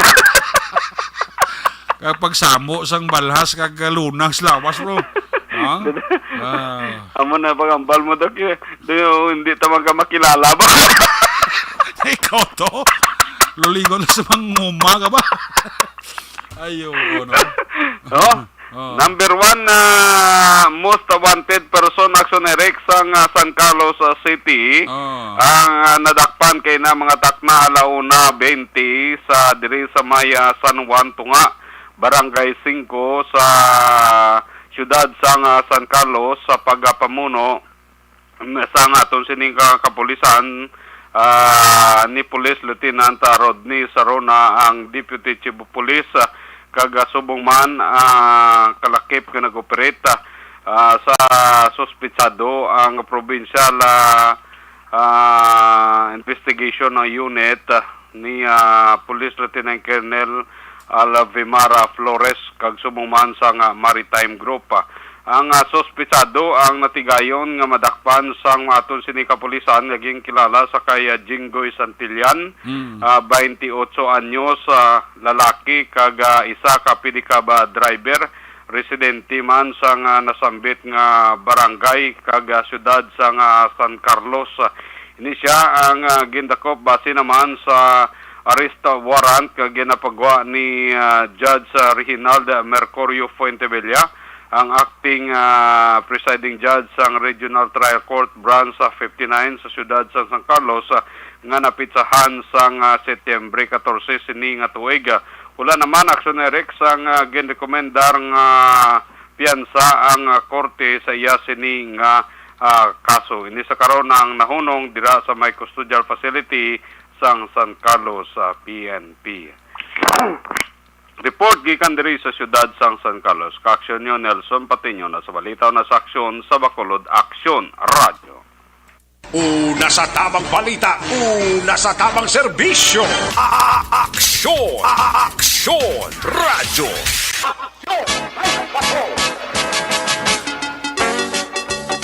kapag samo sang balhas, kag lunang sa lawas, bro. Ha? Ah. Amo na pag-ambal mo, Dok, eh. Daw, hindi ta man ka makilala ba? Ikaw to? Lulingon na sa manguma ka ba? Ay, oo, no? Oh? Oh. Number one na most wanted person, Action Eric, sang ah, San Carlos ah, City. Oh. Ang ah, nadakpan kay na mga takna alauna twenty sa diri sa may ah, San Juan Tunga, Barangay five sa siyudad sang ah, San Carlos sa pagapamuno sang aton sining ka kapulisan, ah, ni Police Lieutenant ah, Rodney Sarona ang Deputy Chief of Police ah, kag ah, subong man ah, kalakip nga nag-operate ah, sa suspetsado ang provincial ah, ah, investigation unit ah, ni ah, Police Lieutenant Colonel Alvimara Flores kag subong man sang ah, Maritime Group. Ang ah, suspetsado ang natigayon nga madakpan sang aton sini kapulisan nga ginkilala sa kay ah, Jinggoy Santillan, Mm. ah, twenty-eight anyos, ah, lalaki kag ah, isa ka pedicab ah, driver, residente man sang ah, nasambit nga barangay kag ah, siyudad sang ah, San Carlos. Ini siya ang ah, gindakop base naman sa arrest warrant nga ginapagwa ni ah, Judge ah, Reginald Mercurio Fuentebella, ang acting ah, presiding judge sang Regional Trial Court Branch ah, fifty-nine sa siyudad sa San Carlos, ah, nga napitsahan sang ah, Setyembre catorce sini nga tuig. Ah, wala naman, Action Eric, sang ah, ginrekomendar nga piyansa ang ah, korte sa iya sini nga ah, kaso. Ini sa karon ang nahunong dira sa may custodial facility sang San Carlos sa P N P. Report gikan diri sa siyudad sang San Carlos. Kaaksyon niyo, Nelson Patiño, na sa balita na sa aksyon sa Bacolod Aksyon Radyo. Una sa tamang balita, una sa tamang serbisyo. A-, aksyon, a-, aksyon, radyo.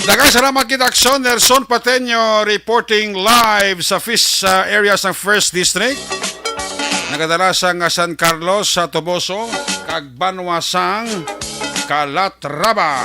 Daghang salamat kita, Aksyon. Nelson Pateño reporting live sa fish uh, area sang First District. Nagadala sang San Carlos sa Toboso kag banwa sang Calatrava.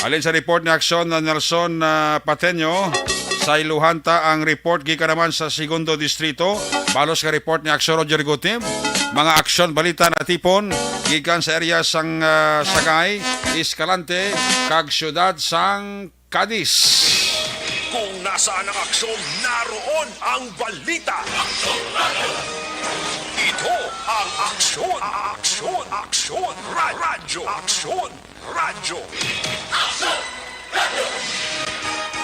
Alin sa report ni Aksyon na Nelson uh, Pateño, sa iluhan ta ang report gikan naman sa Segundo Distrito. Balos nga report ni Aksyon Roger Gutib. Mga aksyon balita natipon gikan sa area sang uh, Sagay, Escalante, kag siyudad sang Cadiz. Kung nasaan ang aksyon, naroon ang balita. Ito ang aksyon, aksyon, aksyon, ra- radyo, aksyon, radyo.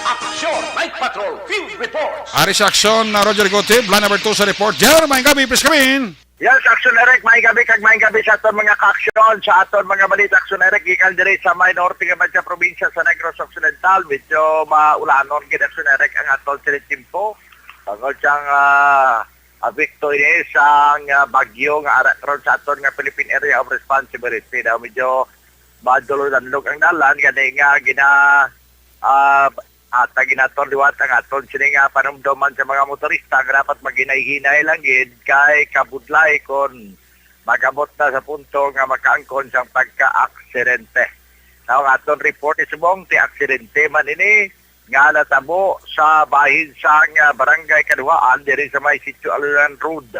Aksyon! Night Patrol Field Reports! Ari sa aksyon na Roger Gutib, line number two sa report. Jer, may gabi, please come in. Yes, Action Eric, may gabi kag may gabi sa aton mga kaaksyon, sa aton mga balita, Action Eric, gikan diri sa may norte nga badya probinsya sa Negros Occidental. Medyo maulanon gid, Action Eric, ang aton siling timpo. Tungod sang ah, apekto ini sang ah, bagyo nga ara karon sa aton nga Philippine Area of Responsibility. Daw medyo madulo-danlog ang dalan, gani nga gina ah, hatag ginaton liwat ang aton sini nga panumdoman sa mga motorista nga dapat maghinay-hinay lang gid kay kabudlay kon mag-abot na sa punto nga makaangkon sang pagka-aksidente. Now, ang aton report ni subong ti aksidente man ini nga natabo sa bahin sang ah, Barangay Kaduhaan diri sa may Sitio Alunan Road.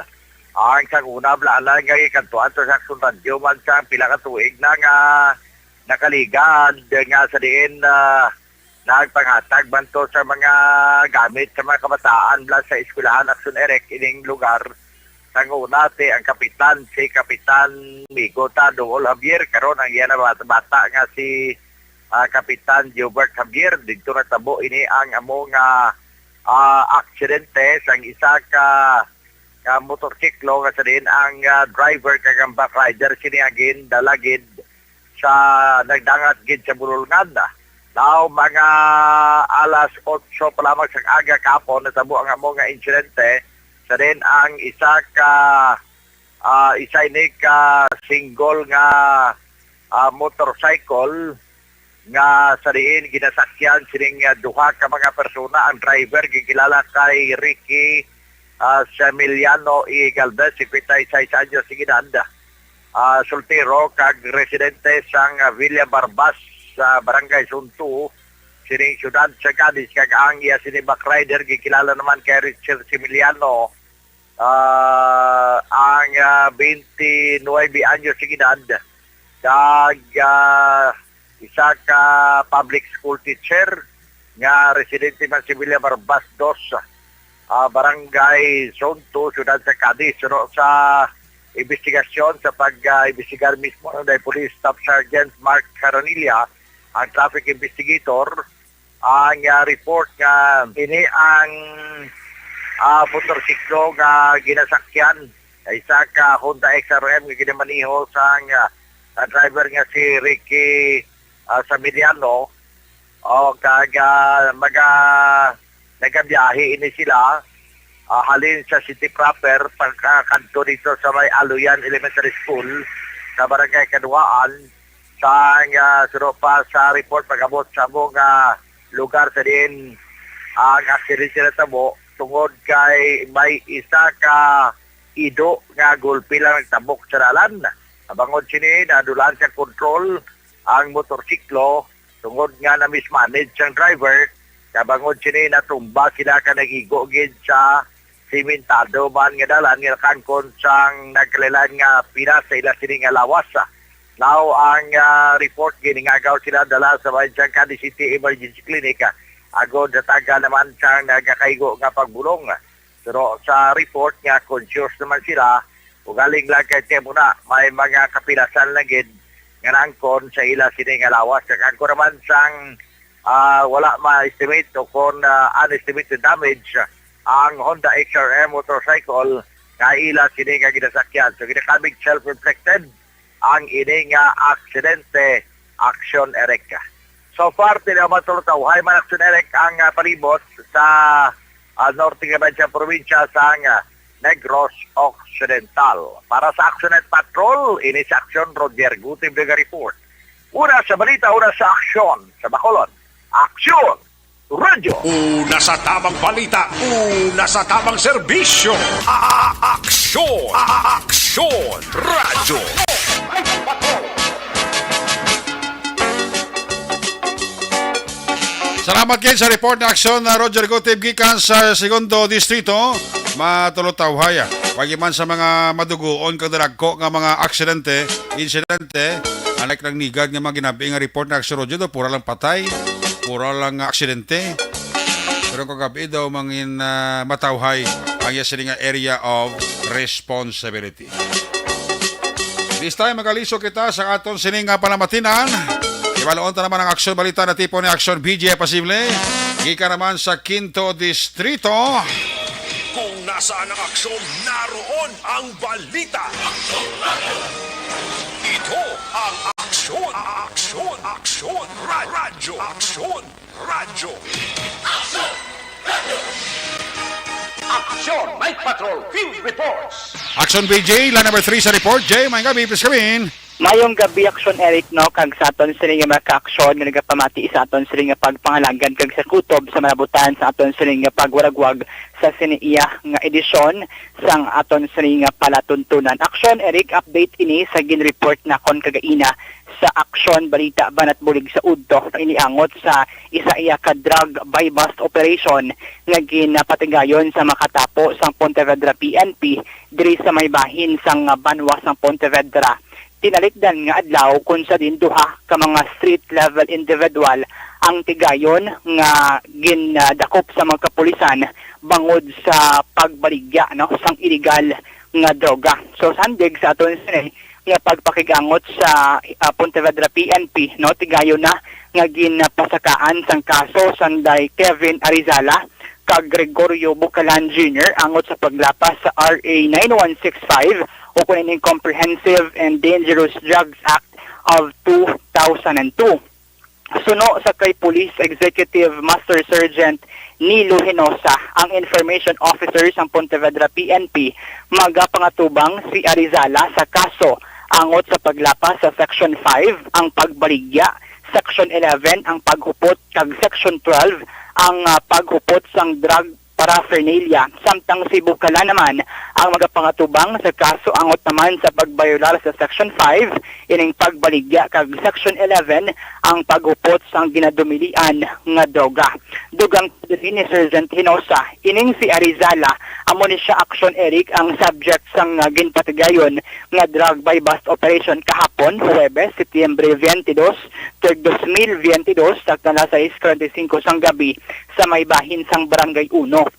Ang sang una, blaan lang nga gikantuan to sa Aksyon Radyo man sang pila ka tuig na nga nakaligad nga sa diin ah, nagpanghatag man to sa mga gamit sa mga kabataan bala sa eskwelahan, Aksyon Eric, ining lugar. Sang una, ti ang kapitan, si Kapitan Migo ta, Dungol Javier, karon ang iya na bata, bata nga si ah, Kapitan Gilbert Javier. Didto natabo ini ang amo nga ah, aksidente sang isa ka, ka motorsiklo nga sa diin ang ah, driver kag ang back rider sini ang gindala gid sa nagdangat gid sa bulolngan. Now, mga alas otso pa lamang sa aga kahapon, natabo ang amo nga insidente. Sa diin ang isa ka, ah, isa ini ka single nga ah, motorcycle nga sa diin ginasakyan sining ah, duha ka mga persona. Ang driver ginkilala kay Ricky ah, Semiliano E. Galvez, singkwenta y seis anyos ang edad. Ah, soltero kag residente sang ah, Villa Barbas sa Barangay Sunto, sining siyudad sa Cadiz, kag ang iya sini backrider gikilala naman kay Richard Similiano, ah, ang, ah, twenty-nine anyos sing edad, kag, ah, isa ka public school teacher nga residente man si Villa Barbas dos, ah, Barangay Zone two, Siyudad sa Cadiz. Suno sa investigasyon, sa pag, ah, imbestigar mismo ng Police Staff Sergeant Mark Caranilla, ang traffic investigator, ang, ah, report nga ini ang, ah, motorsiklo nga ginasakyan, isa ka Honda X R M nga ginamaniho sang, ah, ah, driver nga si Ricky, ah, Samiliano. O, kag, ah, maga-, nagabiyahe ini sila, ah, halin sa city proper pagkakadto dito sa may Aluyan Elementary School sa Barangay Kaduaan. Sang, ah, suno pa sa report pag-abot sa among, ah, lugar sa diin ang aksidente natabo, tungod kay may isa ka ido nga gulpi lang nagtabok sa dalan. Bangod sini, nadulaan sa kontrol ang motorsiklo, tungod nga na-mismanage ang driver. Bangod sini, natumba sila ka nag-igo gid sa simentado man nga dalan nga nakaangkon sang nagkalain-lain nga pila sa ila sini nga lawas. Now, ang, ah, report, giningagaw sila dala sa Bayan Cadiz City Emergency Clinic, ah, agod sa taga naman sang nagakaigo nga pagbulong. Pero sa report nga conscious naman sila, ugaling lang kay temo na may mga kapilasan lang gid nga naangkon sa ila sini nga lawas. Kag angkon naman sang, ah, wala ma-estimate o kon, ah, unestimated damage, ang Honda X R M motorcycle nga ila sini nga ginasakyan. So, ginakamig self-inflicted ang ini nga aksidente, Aksyon Eric. So far, tila matultawhay man, Aksyon Eric, ang, ah, palibot sa, ah, norte nga bansya probinsya sang, ah, Negros Occidental. Para sa Aksyon Patrol, ini sa Aksyon, Roger Gutib naga-report. Una sa balita, una sa aksyon sa Bacolod. Aksyon! Radyo. Una sa tamang balita, una sa tamang serbisyo. A-, a-, aksyon, a-, a-, aksyon, radyo. Salamat gid sa report na aksyon na Roger Gutib gikan sa Segundo Distrito. Matulutawhay, ah. Pagi man sa mga maduguon kag dalagko nga mga aksidente, insidente, unlike lang nigad nga mga ginabi nga report na aksyon, Roger, daw pura lang patay, pura lang aksidente. Pero kagabi daw mangin, ah, matawhay ang iya sini nga area of responsibility. This time, magaliso kita sa aton sini nga palamatinan. Ibaloon ta naman ang aksyon balita na tipo ni Aksyon B J Pasible. Gikan naman sa Quinto Distrito. Kung nasaan ang aksyon, naroon ang balita. Ito ang aksyon, aksyon, aksyon, ra-, radyo, aksyon. Radyo. Aksyon, Night Patrol Field Reports. Aksyon B J, line number three sa report. Jay, may gabi, please come in. Mayong gabi, Aksyon Eric, no, kag sa aton sini nga mga kaaksyon nga nagapamati sa aton sini nga pagpangalagad kag sa kutob sa malabutan sa aton sini nga pagwaragwag sa sini iya nga edisyon sang aton sini nga palatuntunan. Aksyon Eric, update ini sa ginreport nakon kagaina sa Aksyon Balita Banat Bulig sa Udto, iniangot sa isa iya ka drug buy-bust operation nga ginapatigayon sa makatapo sang Pontevedra P N P diri sa may bahin sang banwa sang Pontevedra. Tinalikdan nga adlaw, kun sa din duha ka mga street level individual ang tigayon nga gindakop sa mga kapulisan bangod sa pagbaligya, no, sang iligal nga droga. So, sandig sa aton sini nga pagpakig-angot sa, ah, Pontevedra P N P, no, tigayon na nga ginapasakaan sang kaso sanday Kevin Arizala kag Gregorio Bucalan Junior angot sa paglapas sa R A nine one six five, o kun ining Comprehensive and Dangerous Drugs Act of two thousand and two. Suno sa kay Police Executive Master Sergeant Nilo Hinosa, ang Information Officer sang Pontevedra P N P, magapangatubang si Arizala sa kaso angot sa paglapas sa Section five, ang pagbaligya, Section eleven, ang paghupot, kag Section twelve, ang, ah, paghupot sang drug paraphernalia. Samtang si Bukala naman ang magapangatubang sa kaso angot naman sa pagbayolar sa Section five, ining pagbaligya, kag Section eleven ang paghupot sang ginadumilian nga droga. Dugang pa diri ni Sergeant Hinosa, ining si Arizala amo ni siya, Action Eric, ang subject sang, ah, ginpatigayon nga drug buy-bust operation kahapon, Huwebes, Setyembre twenty-two, tuig dos mil veintidós, sakto alas sais kuwarenta y singko sang gabi, sa may bahin sang Barangay Uno.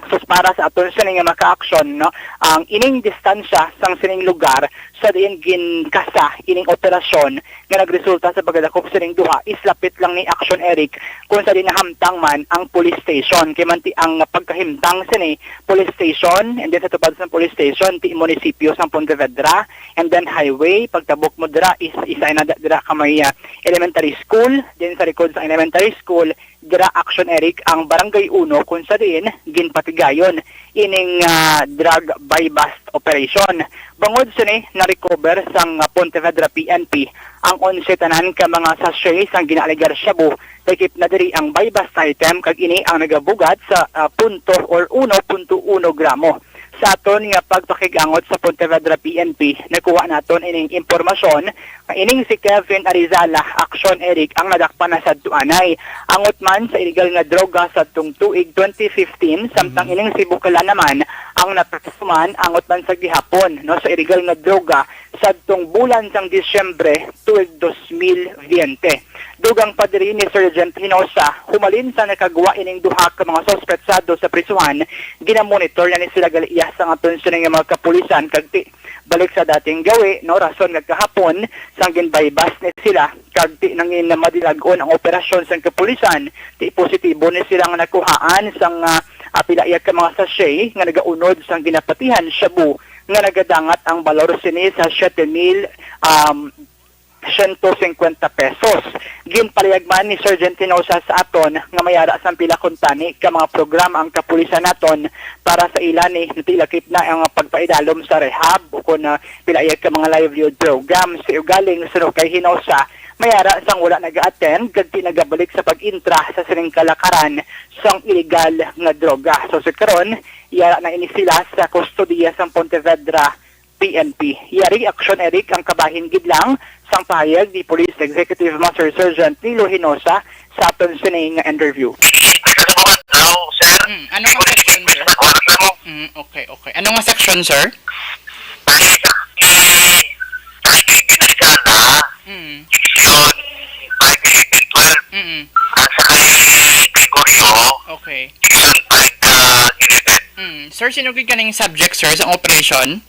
Sus, para sa aton sini nga mga ka-aksyon, no, ang ining distansya sang sining lugar sa diin ginkasa ining operasyon nga nagresulta sa pagdakop sining duha is lapit lang ni, Action Eric, kung sa diin nahamtang man ang police station. Kay man ti ang pagkahimtang sini police station, and then sa tupad sa police station, ti munisipyo sang Pontevedra, and then highway, pagtabok mo dira is isa na da-, dira ka may, ah, elementary school, then sa likod sa elementary school, dira, Action Eric, ang Barangay Uno, kung sa diin ginpatigayon ining, ah, drug buy-bust operation. Bangod sini, na-recover sang, ah, Pontevedra P N P ang onse tanan ka mga sachet sang ginaalegar shabu, lakip na diri ang buy-bust item, kag ini ang nagabugat sa, ah, punto or uno punto uno gramo. Sa aton nga pagpakig-angot sa Pontevedra P N P, nakuha naton ining impormasyon nga ining si Kevin Arizala, Action Eric, ang nadakpan na sadto anay angot man sa iligal nga droga sadtong tuig twenty fifteen, samtang Mhm. ining si Bukala naman ang napreso man angot man sa gihapon, no, sa iligal nga droga sadtong bulan sang Disyembre tuig dos mil veinte. Dugang pa diri ni Sergeant Hinosa, humalin sa nakagwa ining duha ka mga suspetsado sa prisuhan, ginamonitor na ni sila gali iya sang aton sini nga mga kapulisan, kag ti balik sa dating gawi, no, rason nga kahapon sang gin-buy-bust ni sila, kag ti nangin madilag-on ang operasyon sang kapulisan, ti positibo ni sila nga nakuhaan sang, ah, ah, pila iya ka mga sachet nga nagaunod sang ginapatihan shabu nga nagadangat ang balor sini sa siete mil, um, siyento singkwenta pesos. Ginpalihag man ni Sergeant Hinosa sa aton nga may ara sang pila kuntani ka mga programa ang kapulisan naton para sa ila ni natilakip na ang pagpaidalom sa rehab, ukon, ah, pila iya ka mga livelihood programs. Sa ugaling, suno kay Hinosa, may ara sang wala naga-attend kag di nagabalik sa pag-intra sa sining kalakaran sang iligal nga droga. So, sa karon, yara na ini sila sa kustodiya sang Pontevedra P N P. Yari, Action Eric, ang kabahin gid lang sang pahayag ni Police Executive Master Sergeant Nilo Hinosa sa aton sining interview. Hindi ko sa mga tao, sir. Mm, ano nga section, sir? Nagwaras lang mo. Mm, okay, okay. Ano nga section, sir? Bali, sa kay, sa kay Kevin Arizala, Mm. section five eleven twelve. Mm. At sa kay Gregorio, Okay. section five, uh, eleven. Mm. Sir, sino gid kaning subject, sir, sa operation?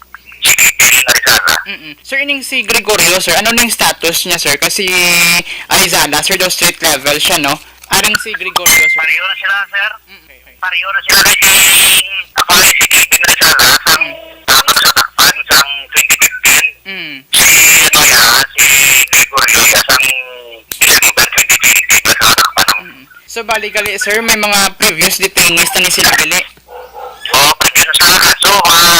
Si Kevin Arizala. Mm-mm. Sir, ining si Gregorio, sir, ano ning status niya, sir? Kasi Arizala, sir, daw street level siya, no? Aring si Gregorio, sir. Pareho na sila, sir. Mm, okay, okay. Pareho na sila kay si, ako ay si Kevin Arizala, sang, Mm. sa mga sakpan, sang twenty fifteen. Mm. Si, ano ya, si Gregorio, ya, sang December twenty twenty, pa sa sakpan. Mm. So, bali gali, sir, may mga previous detainees na ni sila gali? Oo, previous sa kaso, mga,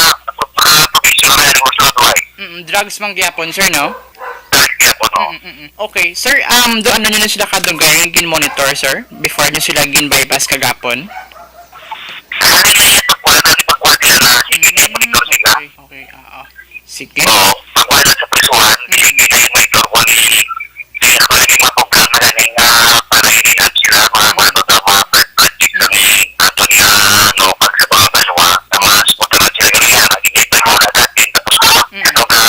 mga probation, may gusto na tuway. Mm, drugs man gyapon, sir, no? Drugs gyapon, no? Mm, mm, mm. Okay, sir, um, do ano niyo na sila kadugay gin-monitor, sir? Before niyo sila gin-buy-bust kagapon? Sa kanila, pagkuha na, pagkuha nila na, sige, Mm, monitor sila. Okay, okay, ah, ah. Sige. Oo, pagkuha na sa prisuhan, Mm. sige, monitor ko ni, kaya ako lagi mga programa na ning, ah, para i-rehab sila, mga Mm. kuwan, mga blood, blood check kami, ato niya, ano, pag sa mga banwa, na mas matagal sila ganyan, lagi kayo banwa na natin, tapos ko, Mm. ano ka,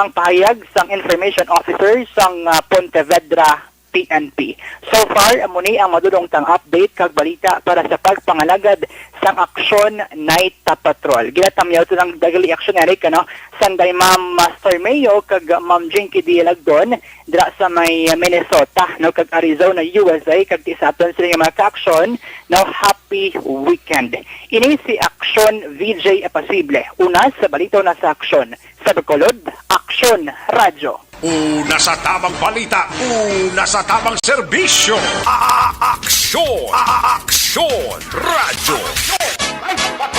Ang pahayag sang information officer sang, ah, Pontevedra P N P. So far, amo ni ang madulong tang update kag balita para sa pagpangalagad sang Action Night Patrol. Ginatamyaw to lang dagali, Action Eric, ano? Sanday Ma'am Master Mayo kag Ma'am Jinky D. Lagdon dira sa may Minnesota, no, kag Arizona, U S A, kag ti sa aton sila nga mga ka-aksyon, no, happy weekend. Ini si Action V J Apasible. Una sa balita, una sa aksyon. Sa Bacolod, Aksyon Radyo. Una sa tamang balita, una sa tamang serbisyo. A-, a-, aksyon, a-, a-, aksyon, radyo.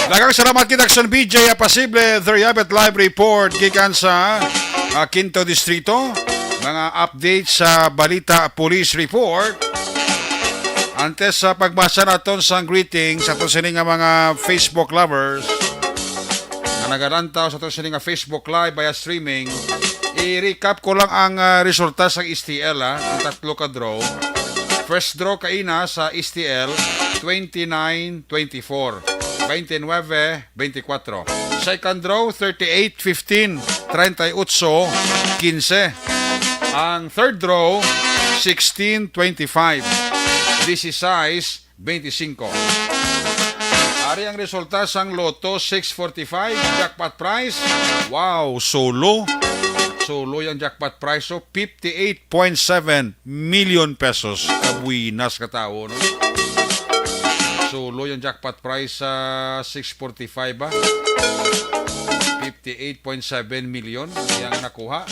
Daghang salamat kita, Aksyon V J Apasible, the Yabet Live Report gikan sa, ah, Quinto Distrito. Mga update sa balita, police report. Antes sa pagbasa naton sang greeting sa aton sini nga mga Facebook lovers nga nagalantaw sa aton sini nga Facebook Live via streaming, i-recap ko lang ang, ah, resulta sa S T L, ah, ang tatlo ka draw. First draw kaina sa S T L, twenty-nine twenty-four, twenty-nine twenty-four. Second draw, thirty-eight fifteen, treinta y ocho quince. Ang third draw, sixteen twenty-five, dieciséis veinticinco. Ari ang resulta sang Lotto six forty-five jackpot prize. Wow, solo. Solo yung jackpot prize, so fifty-eight point seven million pesos. Kabuinas ka tawo, no? Solo yung jackpot prize sa six forty-five, ba? Fifty-eight point seven million yang nakuha.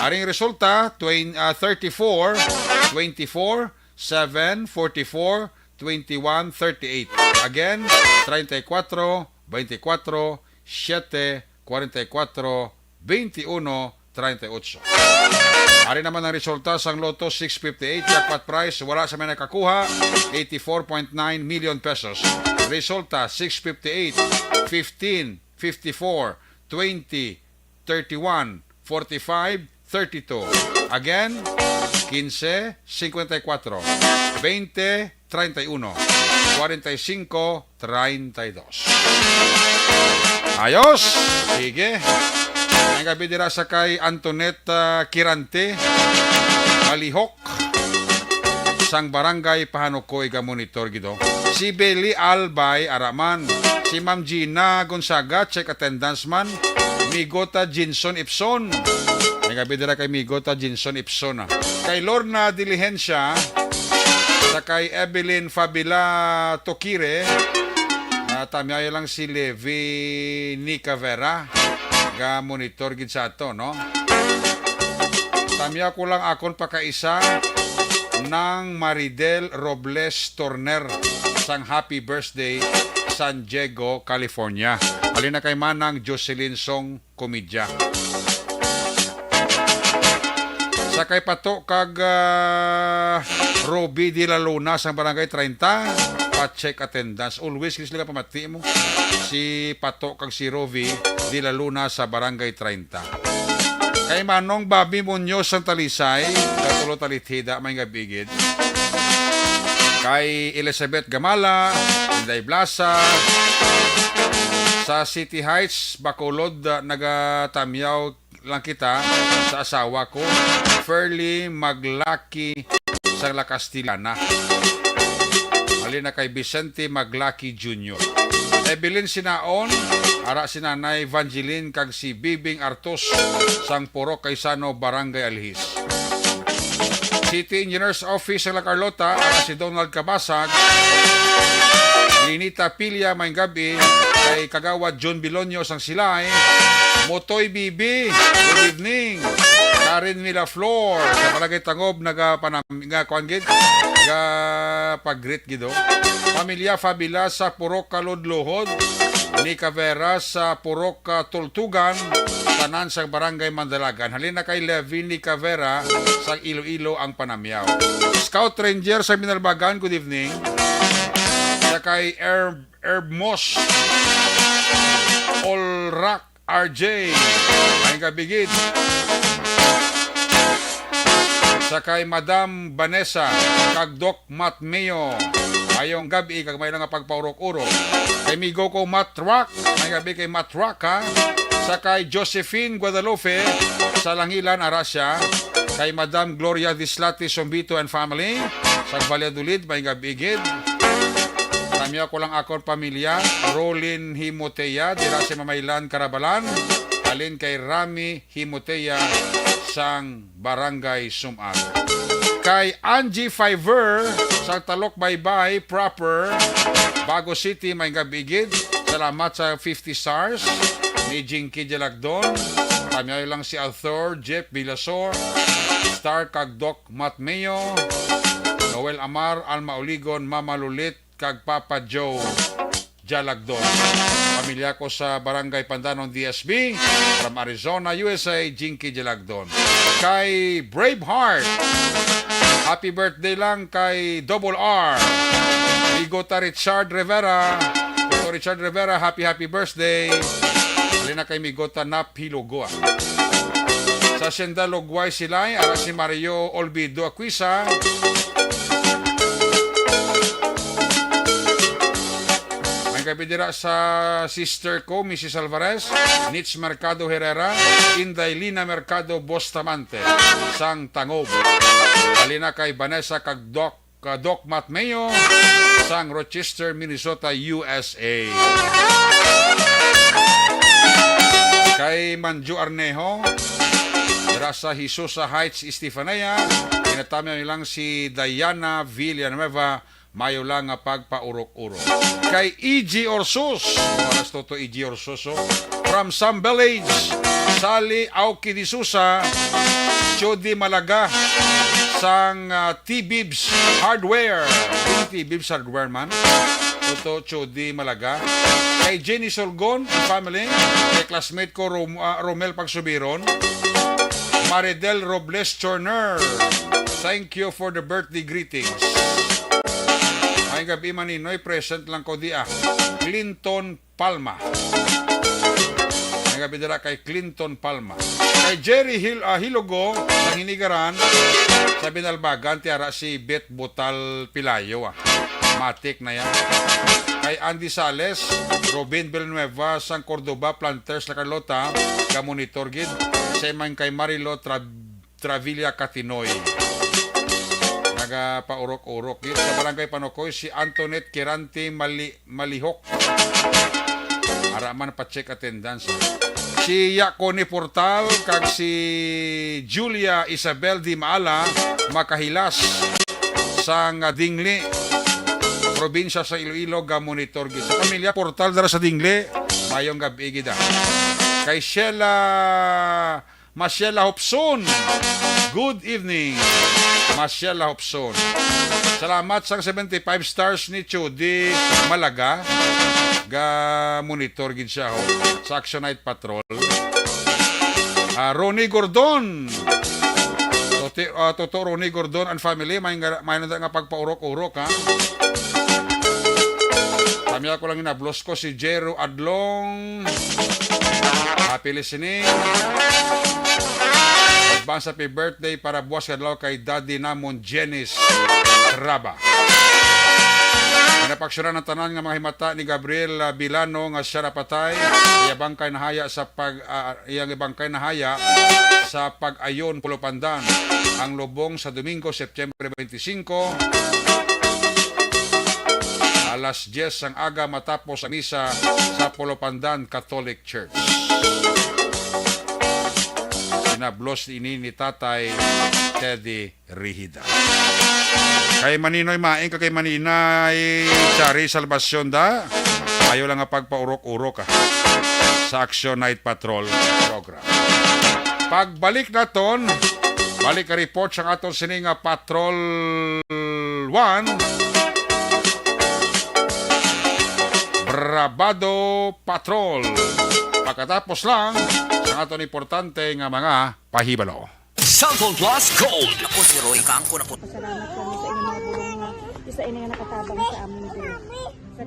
Aring resulta, twen-, ah, thirty-four, twenty-four, seven, forty-four, twenty-one, thirty-eight. Again, treinta y cuatro, veinticuatro, siete, cuarenta y cuatro, veintiuno, treinta y ocho. Ari naman ang resulta sang Lotto six fifty-eight jackpot prize, wala sa may nakakuha, eighty-four point nine million pesos. Resulta, six fifty-eight, fifteen, fifty-four, twenty, thirty-one, forty-five, thirty-two. Again, quince, cincuenta y cuatro, veinte, treinta y uno, cuarenta y cinco, treinta y dos. Ayos! Sige. Ang gabi dira sa kay Antoinette, ah, Kirante, Malihok, sang Barangay Pahanukoy, ga monitor gid, oh. Si Belly Albay Araman, si Ma'am Gina Gonzaga, check attendance man, Migota Jinson Ipson. Ang gabi dira kay Migota Jinson Ipson, ah. Kay Lorna Diligencia, sa kay Evelyn Fabila Tokire, ah, tamyayo lang si Levi Nicavera, ga monitor gid sa ato, no? Tamyaw ko lang akon pakaisa, nang Maridel Robles Torner, sang Happy Birthday, San Diego, California. Halin na kay Manang Jocelyn Song Comedya. Sa kay Pato kag, ah, Ruby de la Luna sang Barangay treinta, pa-check attendance. Always gid sila pamati mo. Si Pato kag si Ruby de la Luna sa Barangay treinta. Kay Manong Bobby Muñoz sang Talisay, katulo Talithida, may nga bigid. Kay Elizabeth Gamala, Inday Blasa, sa City Heights, Bacolod, ah, nagatamyaw lang kita sa asawa ko, Fairly Maglaki sang La Castellana. Halin na kay Vicente Maglaki Junior. Evelyn Sinaon, ara si Nanay Evangeline kag si Bibing Artos sang Purok Kaisano, Barangay Alhis. City Engineers Office sa La Carlota, ara si Donald Cabasag, Linita Pilia, may gabi, kay Kagawad John Bilonyo sang Silay, Motoy Bibi, good evening. Karen Milaflor, sa Barangay Tangob, nagapanam-, nga, kuwan gid, ga pag-greet gid, oh. Pamilya Fabila sa Purok Kaludluhod, ni Cavera sa Purok, ah, Tultugan, tanan sa Barangay Mandalagan. Halin na kay Levin ni Cavera sa Iloilo ang panamyaw. Scout Ranger sa Binalbagan, good evening. Sa kay Herb, Herb Moss, Olrak R J, ay kabigit. Sa kay Madam Vanessa kag Doc Matmeo, ayong gabi kag may nga pagpaurok-urok. Kay migo ko Matt Rock, may gabi kay Matt Rock, ha. Sa kay Josephine Guadalupe sa Langilan, ara siya. Kay Madam Gloria Dislati Sombito and family sa Valladolid, may gabi gid. Tamyaw ko lang akon pamilya, Rolin Himotea, dira si Mamaylan Carabalan, halin kay Rami Himotea sang Barangay Sumag. Kay Angie Fiver sang Talok Baybay proper, Bago City, may gabi gid. Salamat sa fifty stars ni Jinky Jalagdon. Tamyaw lang si Arthur Jeff Villasor, Star kag Doc Matmeo, Noel Amar, Alma Oligon, Mama Lulit, kag Papa Joe Jalagdon. Pamilya ko sa Barangay Pandanon, D S B, from Arizona, U S A, Jinky Jalagdon. Kay Braveheart, Happy birthday lang kay Double R. Migota Richard Rivera. Toto Richard Rivera, happy, happy birthday. Halin na kay Migota Nap Hilugo, ah. Sa Hacienda Lugway Silay, ara si Mario Olvido Aquisa. May gabi dira sa sister ko, Missus Alvarez, Nitz Mercado Herrera, Inday Lina Mercado Bustamante, sang Tangob. Halin na kay Vanessa kag Doc, ka Doc Matt Mayo, sang Rochester, Minnesota, U S A. Kay Manju Arnejo, dira sa Hisusa Heights, Estefanía, ginatamyaw nilang si Diana Villanueva, mayo lang nga pagpaurok-urok. Kay E G Orsos, oras to to, E G Orsos, oh. From Sam Village, Sally Aoki D'Souza, Chody Malaga, sang, ah, T-Bibs Hardware. Yung T-Bibs Hardware man. Toto Chody Malaga. Kay Jenny Solgon, family. Kay classmate ko, Rom-, ah, Romel Pagsubiron. Maridel Robles Chorner. Thank you for the birthday greetings. Ay gabi, Maninoy, present lang ko di, ah. Clinton Palma. Ay gabi dira kay Clinton Palma. Kay Jerry Hil-, ah, Hilogo sa Hinigaran, sa Binalbagan, tiara si Bet Butal Pilayo, ah. Matik na yan. Kay Andy Sales, Robin Villanueva, sang Cordoba, Planters, La Carlota, ka monitor gid. Sa man kay Marilo Tra-, Travilla Catinoy. Nagapaurok-urok gid. Sa Barangay Panokoy, si Antoinette Kirante Mali-, Malihok. Ara man pa-check attendance. Si Yakoni Portal kag si Julia Isabel Di Maala Makahilas sang Dingli, probinsya sa Iloilo, ga monitor gid. Sa pamilya Portal dira sa Dingli, mayong gabi gid, ah. Kay Sheila Masiela Hopson. Good evening, Masiela Hopson. Salamat sang seventy-five stars ni Chudi Malaga. Ga monitor gid siya, ho, sa Action Night Patrol. Ah, Ronnie Gordon. Toti-, ah, Toto Ronnie Gordon and family, may nga, may nanda nga pagpaurok-urok, ha? Kami ako lang inablos ko si Jero Adlong. Happy listening. Advance happy birthday para buwas nga adlaw kay Daddy namon, Janice Raba. Pinapaksyonan ang tanan nga mga himata ni Gabriel, ah, Bilano nga siya napatay. Iya bangkay nahaya sa pag, ah, iyang bangkay nahaya sa Pag-ayon, Pulupandan, ang lubong sa Domingo, September twenty-five, alas diyes sang aga matapos ang misa sa Pulupandan Catholic Church. Pinablos ini ni Tatay Teddy Rihida. Kay Maninoy Maing kag kay Maninay Chari Salvacion da, ayo lang nga pagpaurok-urok, ah, sa Action Night Patrol program. Pagbalik naton, balik ka report sang aton sini nga Patrol One, Brabado Patrol. Pagkatapos lang sang aton importante nga mga pahibalo. Cellphone Plus Gold. Ako si Roy, kaangkon ako. Pasalamat kami sa inyong mga bulong nga isa ini nga nakatabang sa amin diri. Sa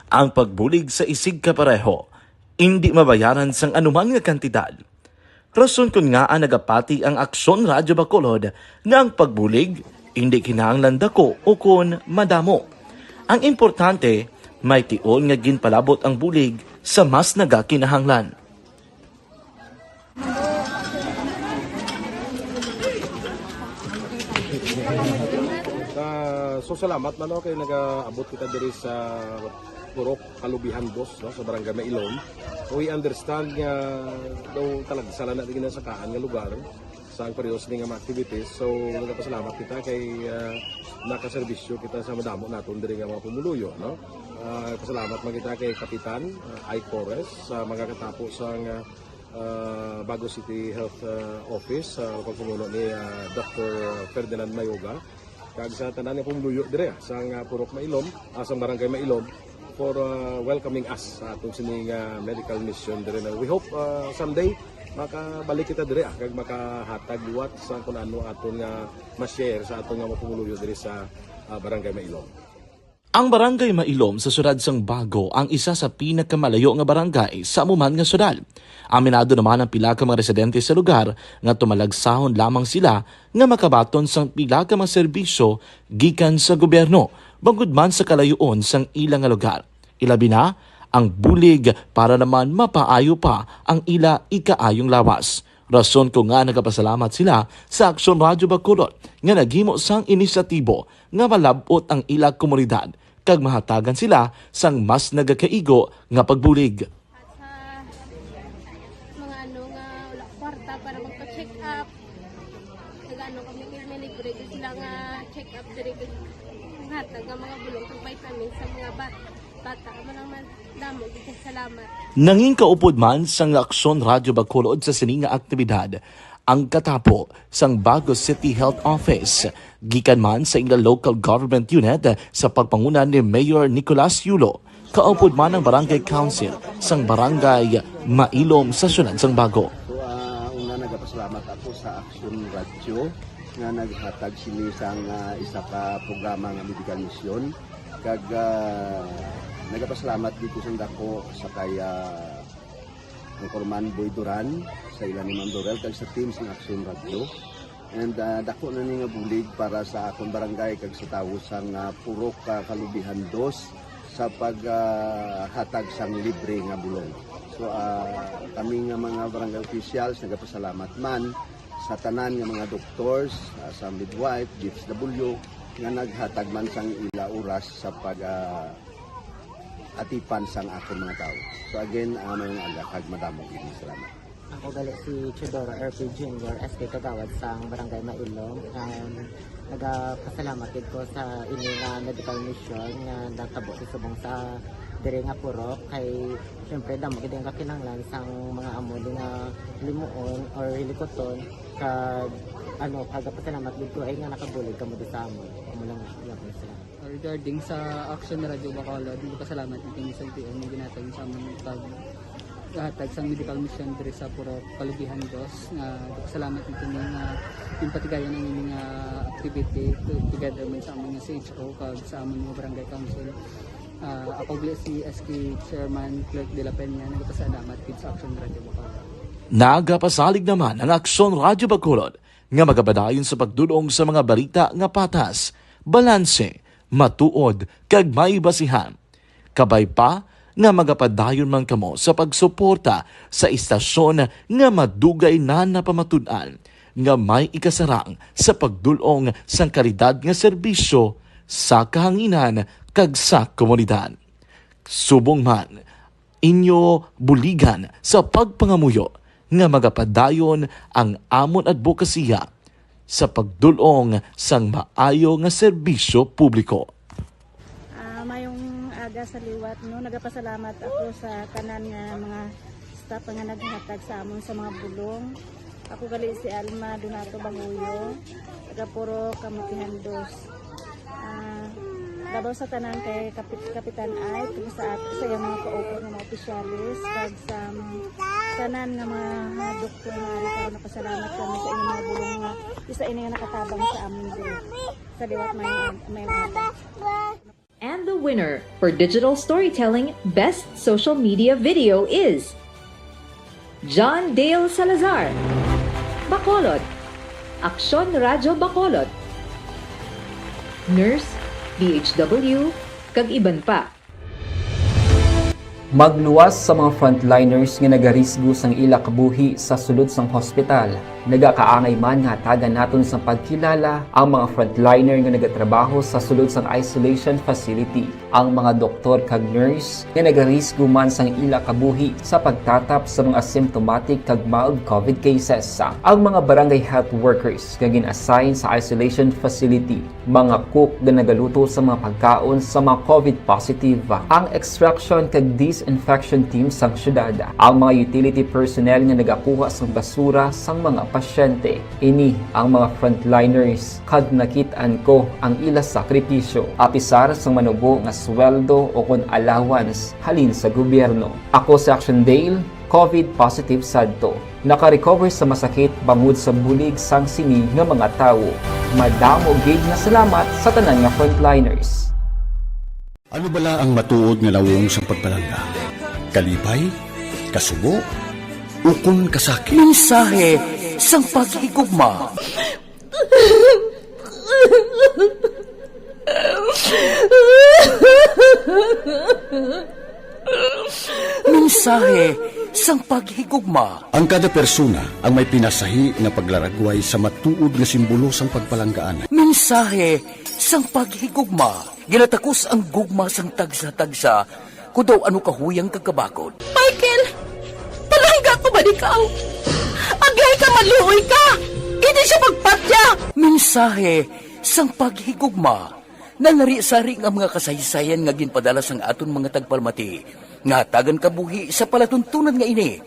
Ang pagbulig sa isigkapareho indi mabayaran sang anuman nga kantidad. Rason kon ngaa nagapati ang Aksyon Radyo Bacolod nga ang pagbulig indi kinahanglan dako ukon madamo. Ang importante, may tion nga ginpalabot ang bulig sa mas nagakinahanglan. Ah, so, salamat man, no, kay nagaabot kita diri sa Purok Kalubihan Dos, no, sa Barangay Mailom. We understand nga daw talagsala na din sa kaan nga lugar sa ang periodos ni nga mga activities. So, nagapasalamat kita kay, ah, nakaserbisyo kita sa madamo naton diri nga mga pumuluyo, no? Ah, pasalamat man kita kay Kapitan, ah, Ike Torres, sa mga katapo sa nga, ah, Bago City Health, ah, Office, sa pagpumuno ni, ah, Doctor Ferdinand Mayoga. Kag sa tanan nga pumuluyo dire, ah, sang, ah, Purok Mailom, ah, sang Barangay Mailom, for, ah, welcoming us sa atong sining, ah, medical mission dire na we hope, ah, someday makabalik kita dire, ah, kag makahatag liwat sa kung ano aton nga ma-share sa aton nga mga pumuluyo dire sa, ah, Barangay Mailom. Ang Barangay Mailom sa siyudad sang Bago ang isa sa pinakamalayo nga barangay sa amo man nga siyudad. Aminado naman ang pila ka mga residente sa lugar nga tumalagsahon lamang sila nga makabaton sang pila ka mga serbisyo gikan sa gobyerno, bangod man sa kalayoon sang ila nga lugar. Ilabi na ang bulig para naman mapaayo pa ang ila ikaayong lawas. Rason ko nga nagapasalamat sila sa Aksyon Radyo Bacolod nga naghimo sang inisyatibo nga malab-ot ang ila komunidad kag mahatagan sila sang mas nagakaigo nga pagbulig. At sa mga ano nga wala kwarta para magpa-check up, nag-ano kami, may libre din sila nga check up diri, kag hatag nga mga bulong kag vitamins sa mga ba-, bata. Amo lang man, damo gid kay salamat. Nangin kaupod man sang Aksyon Radyo Bacolod sa sini nga aktibidad ang katapo sang Bago City Health Office, gikan man sa ila local government unit sa pagpanguna ni Mayor Nicolas Yulo. Kaupod man ang Barangay Council sang Barangay Mailom sa siyudad sang Bago. So, ah, una, nagapasalamat ako sa Aksyon Radyo nga naghatag sini sang, ah, isa ka programa nga medical mission. Kag, ah, nagapasalamat dito sa dako sa kay, ah, Anchorman Boy Duran, sa ila ni Ma'am Dorel, kag sa team sang Aksyon Radyo. And, ah, dako na ni nga bulig para sa akon barangay kag sa tawo sang, ah, Purok, ah, Kalubihan Dos sa pag, ah, hatag sang libre nga bulong. So, ah, kami nga mga barangay officials nagapasalamat man sa tanan nga mga doctors, ah, sa midwife, D S W, nga naghatag man sang ila oras sa pag, ah, atipan sang akon mga tawo. So again, ah, mayong aga kag madamo gid nga salamat. Ako gali si Teodoro R P Junior, S K Kagawad sang Barangay Mailom. Um, nagapasalamat gid ko sa ini nga medical mission nga natabo sa subong sa diri nga purok, kay syempre damo gid ang kakinahanglan sang mga amo ni nga limuon or hilikuton, kag ano, nagapasalamat gid ko ay nga nakabulig kamo sa amon. Amo lang gyapon sila. Regarding sa Action Radio Bacolod, nagpasalamat gid kami sa L T O nga ginhatag sa amon pag hatag sang medical mission diri sa Purok Kalubihan Dos. Nga nagpasalamat gid kami nga ginpatigayon ang ining, ah, activity to-, together man sa amon nga C H O kag sa amon nga barangay council. Ah, ako gali si S K Chairman Clerk de la Peña, nagpasalamat gid sa Action Radio Bacolod. Nagapasalig naman ang Aksyon Radio Bacolod nga magapadayon sa pagdul-ong sa mga balita nga patas, balanse, matuod, kag may basihan. Kabay pa nga magapadayon man kamo sa pagsuporta sa istasyon nga madugay na napamatud-an nga may ikasarang sa pagdul-ong sang kalidad nga serbisyo sa kahanginan kag sa komunidad. Subong man, inyo buligan sa pagpangamuyo nga magapadayon ang amon adbokasiya sa pagdul-ong sang maayo nga serbisyo publiko. Ah, mayong aga sa liwat, no? Nagapasalamat ako sa tanan nga mga staff nga naghatag sa amon sa mga bulong. Ako gali si Alma Donato Banguyo, taga Purok Kamutihan Dos. Ah, labaw sa tanan kay Kapit-, Kapitan Ay, kag sa at-, sa iyang mga kaupod nga mga opisyales, kag sa, um, tanan nga mga, mga doktor nga ari karon, nagapasalamat kami sa inyong mga bulong nga isa ini nga nakatabang sa amin diri. Sa liwat may, may mga And the winner for digital storytelling best social media video is John Dale Salazar, Bacolod, Aksyon Radyo Bacolod, Nurse, D H W, kag iban pa. Magluwas sa mga frontliners nga nagarisgo sang ila kabuhi sa sulod sang hospital. Nagakaangay man nga hatagan naton sang pagkilala ang mga frontliner nga nagatrabaho sa sulod sang isolation facility, ang mga doktor kag nurse nga nagarisgo man sang ila kabuhi sa pagtatap sa mga asymptomatic kag mild COVID cases. Ang mga barangay health workers nga gin-assign sa isolation facility, mga cook nga nagaluto sa mga pagkaon sa mga COVID positive. Ang extraction kag disinfection team sang syudad, ang mga utility personnel nga nagakuha sang basura sang mga Pasyente, ini ang mga frontliners, kag nakit-an ko ang ila sakripisyo, apisar sang manubo nga sweldo o kon allowance halin sa gobyerno. Ako si Action Dale, COVID positive sadto. Naka-recover sa masakit bangod sa bulig sang sini nga mga tawo. Madamo gid nga salamat sa tanan nga frontliners. Ano bala ang matuod nga nawong sang pagpalangga? Kalipay? Kasubo? Ukon kasakit? Mensahe sang paghigugma. Mensahe sang paghigugma. Ang kada persona ang may pinasahi nga paglaragway sa matuod nga simbolo sang pagpalanggaan. Mensahe sang paghigugma. Ginatakos ang gugma sang tagsa-tagsa, kon daw ano kahuyang kag kabakod. Michael, palangga ko ba ikaw? Agay ka, maluoy ka! Hindi siya magpatya! Mensahe sang paghigugma. Nalari-sari nga mga kasaysayan nga ginpadala sang aton mga tagpalamati nga hatagan kabuhi sa palatuntunan nga ini.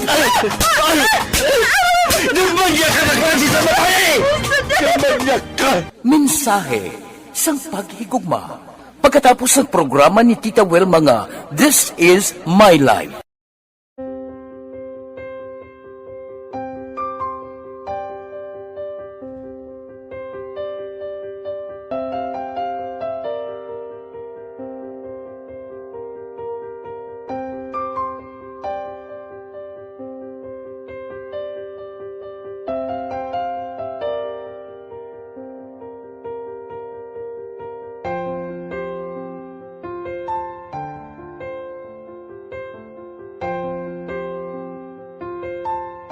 Ay! Ay! Ay! Gumagya ka na klase sa babae! Gumagya ka! Mensahe sang paghigugma. Pagkatapos sang programa ni Tita Wilma nga This Is My Life.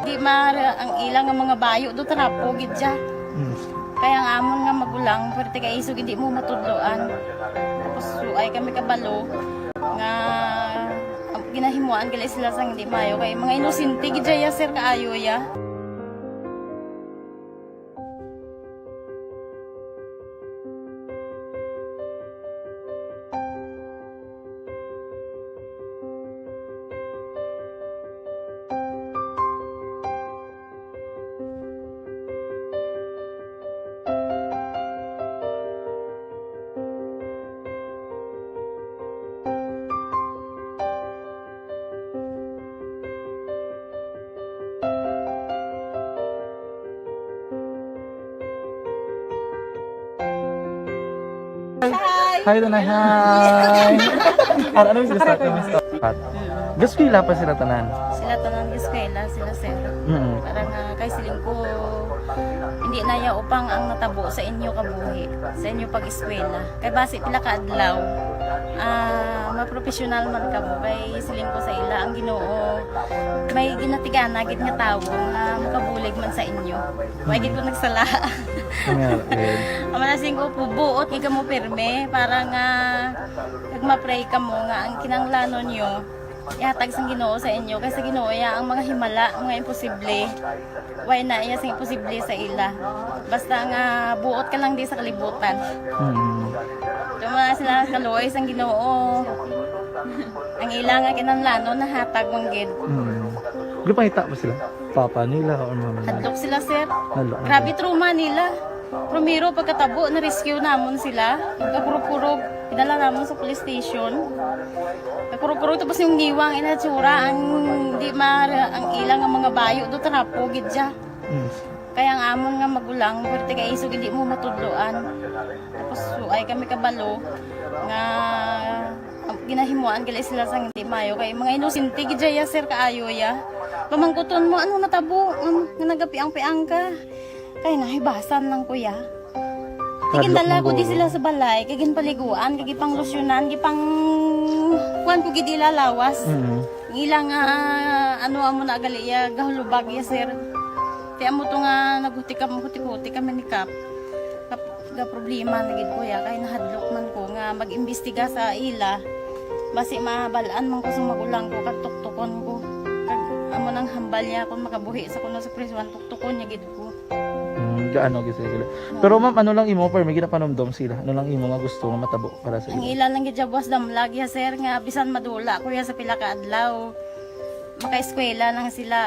Di ma-, ang ila nga mga bayo do trapo gid siya. Mm. Kaya ang amon nga magulang, pwerte kay isog hindi mo matudloan. Tapos suay kami kabalo nga ang ginahimuan gali sila sang hindi maayo kay mga inosente gid siya, sir, kaayo ya. Hi. Hi, Tanay. Hi. Ano, ano yung gusto? Pat. Gaskwela pa sila tanan? Sila tanan gaskwela, sila sir. Mm. Para nga kay siling ko, hindi na ya upang ang natabo sa inyo kabuhi, sa inyo pag-eskwela. Kay basi pila ka adlaw, ah, mapropesyonal man kamo. Kay siling ko sa ila, ang Ginoo may ginatigana gid nga tawo nga makabulig man sa inyo. Wa gid ko nagsala. Nga, eh. Amo na sing ko, buot nga kamo pirme para nga kag ma-pray kamo nga ang kinahanglanon nyo ihatag sang Ginoo sa inyo, kay sa Ginoo ya ang mga himala, mga imposible. Way na iya sing imposible sa ila. Basta nga buot ka lang di sa kalibutan. Mm. Tuma sila kaluoy sang Ginoo. Ang ila nga kinahanglanon nahatag man gid. Mm. Gipangita ba sila? Papa nila or mama nila? Hadlok sila, sir. Hadlok. Grabe trauma nila. Primero, pagkatabo, na-rescue namon sila. Kakurog-kurog, pinala namon sa police station. Kakurog-kurog, tapos yung ngiwang, inatsura, ang di ma-, ang ilang nga mga bayo, do trapo, gid siya. Mm. Kaya ang amon nga magulang, pwerte kay isog, hindi mo matudloan. Tapos, suay kami kabalo, nga ang ginahimuan gali sila sang hindi maayo kay mga inosente gid ya, sir, kaayo ya. Pamangkuton mo, ano natabo? Nga, nga nagapiang-piang ka? Kay nahibasan lang ko ya. Kay ginala ko di sila sa balay, kay ginpaliguan, kay gipanglusyonan, gipang kuan ko gid ila lawas. Mm. Ang ila nga, ano, amo na gali ya, gahulubag ya, sir. Ti amo to nga naghuti kam-, huti-huti kami ni Kap. Kap-, ga problema na gid ko ya, kay nahadlok man ko nga mag-imbestiga sa ila. Basi mabal-an man ko sa magulang ko, kag tuktukon ko. Kag amo nang hambal niya, kung makabuhi sa kuno sa prisuan, tuktukon niya gid ko. Mm, gaano gid sila? Pero ma'am, ano lang imo, permi ginapanumdom sila? Ano lang imo nga gusto nga matabo para sa Ang ila? Ila lang gid siya buwas damlag ya, sir, nga bisan madula ko ya sa pila ka adlaw, makaeskwela lang sila,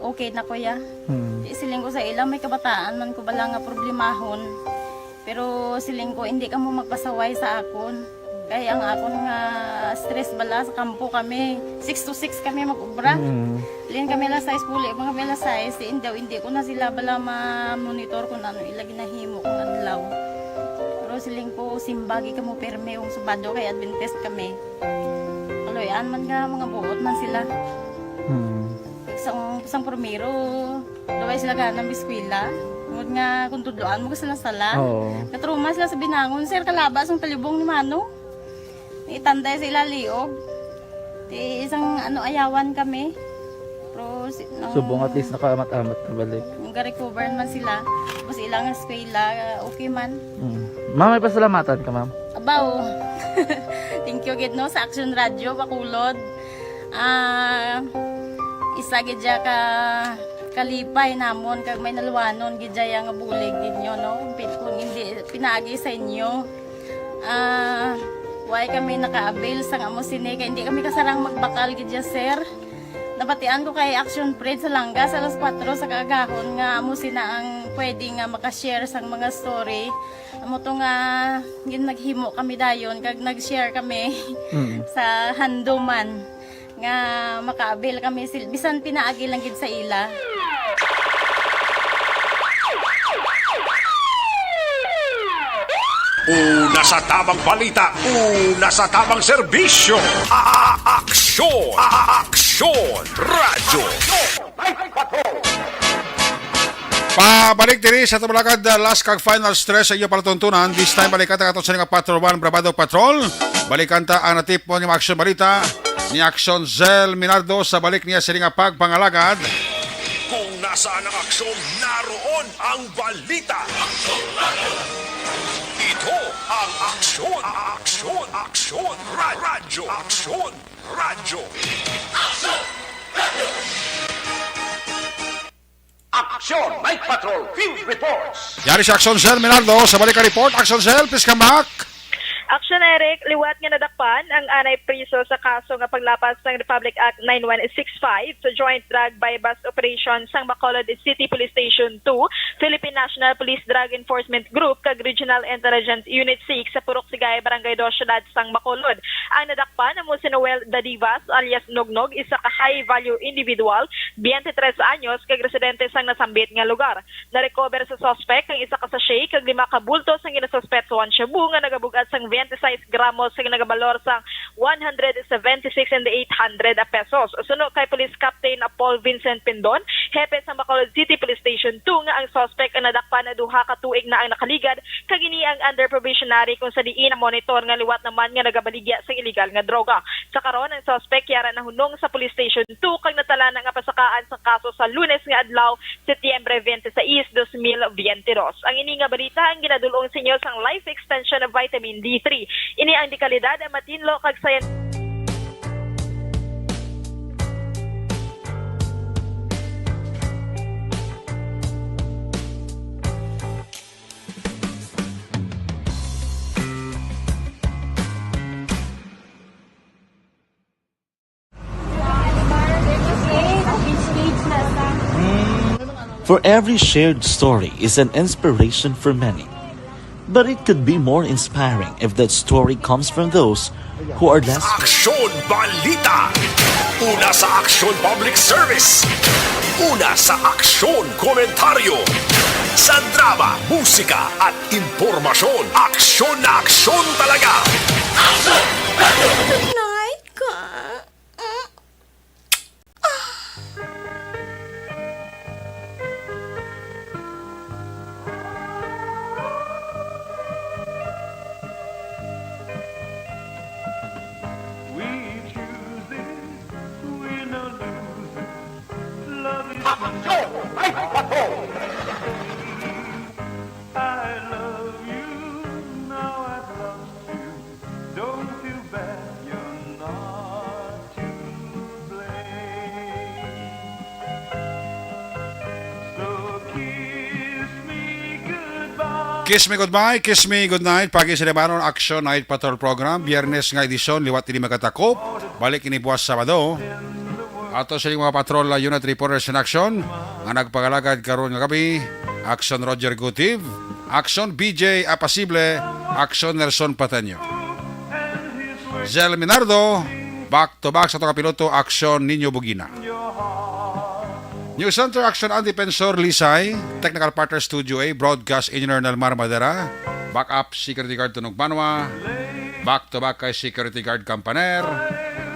Okay na, kuya. Hmm. Di, siling ko sa ila, may kabataan man ko bala nga problemahon. Pero siling ko, hindi kamo magpasaway sa akon. Kay ang akon nga stress bala sa kampo kami. Six to six kami mag-ubra. Hmm. Lin kami alas sais, puli man kami alas sais. Di, hindi, hindi ko na sila bala ma-monitor kung ano ila ginahimo kung adlaw. Pero siling ko, simbagi kamo pirme kung Sabado kay Adventist kami. Kaluy-an man nga mga buot man sila. Hmm. Sang, sang primero, daw ay sila gana mag-eskwela. Tungod nga kung tudloan mo sila sala. Oo. Natruma sila sa binangon, sir, kalaba sang talibong ni Mano. Itanday sa ila liog. Ti isang ano, ayawan kami. Pero si, nang Subong at least nakaamat-amat na balik. Nung ga-recover naman sila, tapos ilang eskwela, okay man. Mm. Ma'am, may pasalamatan ka, ma'am? Abaw. Thank you gid, no, sa Action Radio Bacolod. Ah, isa gid siya ka kalipay namon kag may naluwanon gid siya nga bulig gid nyo, no? Pi-, kung hindi pinaagi sa inyo, ah, why kami naka-avail sang amo sini? Kay hindi kami kasarang magbakal gid siya, sir. Nabatian ko kay Action Fred sa Langga sa alas kuwatro sa kaagahon nga amo sina ang pwede nga makashare sang mga story. Amo to nga gin-, naghimo kami dayon kag nag-share kami Mm. sa handuman nga maka-avail kami sil-, bisan pinaagi lang gid sa ila. Una sa tamang balita, una sa tamang serbisyo. A-, a-, aksyon, a-, a-, aksyon, radyo. Pabalik diri sa Tumulagad, uh, last kag final stress sa inyo palatuntunan. This time, balikan ta ato sa nga Patrol One, Brabado Patrol. Balikan ta ang natipon nga aksyon balita ni Aksyon Zel Minardo sa balik niya sa nga pagpangalagad. Kung nasaan ang aksyon, naroon ang balita. Ito ang aksyon, aksyon, aksyon, ra-, radyo, aksyon, radyo. Aksyon Night Patrol Field Reports. Yari si Aksyon Zel Minardo sa balik ka report. Aksyon Zel, please come back. Aksyon, Eric, liwat nga nadakpan ang anay priso sa kaso nga paglapas sang Republic Act nine one six five sa Joint Drug Buy-Bust Operation sang Bacolod City Police Station two, Philippine National Police Drug Enforcement Group, kag Regional Intelligence Unit six sa Purok Sigay, Barangay Dos, Siyudad sang Bacolod. Ang nadakpan amo si Noel Dadivas alias Nognog, isa ka high-value individual, twenty-three anyos, kag residente sang nasambit nga lugar. Na-recover sa suspect ang isa ka sachet kag lima ka bulto sang ginasuspetsuhan shabu nga nagabug-at sang twenty-six gramos nga nagabalor sang one hundred seventy-six and eight hundred pesos. Suno kay Police Captain Paul Vincent Pindon, hepe sa Bacolod City Police Station two, nga ang suspect ang nadakpan na duha ka tuig na ang nakaligad, kag ini ang under probationary, kung sa diin na-monitor nga liwat naman nga nagabaligya sang illegal nga droga. Sa karon, ang suspect yara nahunong sa Police Station two kag natala na nga pasakaan sa kaso sa Lunes nga adlaw, Setyembre twenty-six, dos mil biyente dos. Ang ini nga balita ang ginadul-ong sa inyo sang Life Extension of Vitamin D three. Ini ang dekalidad, matinlo kag sayan- For every shared story is an inspiration for many. But it could be more inspiring if that story comes from those who are less Aksyon Balita. Una sa Aksyon Public Service. Una sa Aksyon Komentaryo. Sa drama, musika, at impormasyon, aksyon na aksyon talaga. Night ka. We choose it, we no lose it. Love is Aksyon! Ay, pato! I love you, now I've lost you. Don't feel bad, you're not to blame. So kiss me goodbye. Kiss me goodbye, kiss me goodnight. Pagi sa limanon, Action Night Patrol Program. Biyernes nga edisyon, liwat ini magatakop. Balik ini buwas Sabado. Ato sa mga patrol, uh, unit reporters in action nga nagpangalagad karon nga gabi, Action Roger Gutiv, Action B J Apasible, Action Nelson Pateño. Zel Minardo, back to back sa ato kapiloto, Action Nino Bugina. News Center, Action Andy Pensor Lisay, technical partner Studio A, broadcast engineer Nelmar Madera, backup security guard Tunog Banwa, back to back kay security guard Campaner,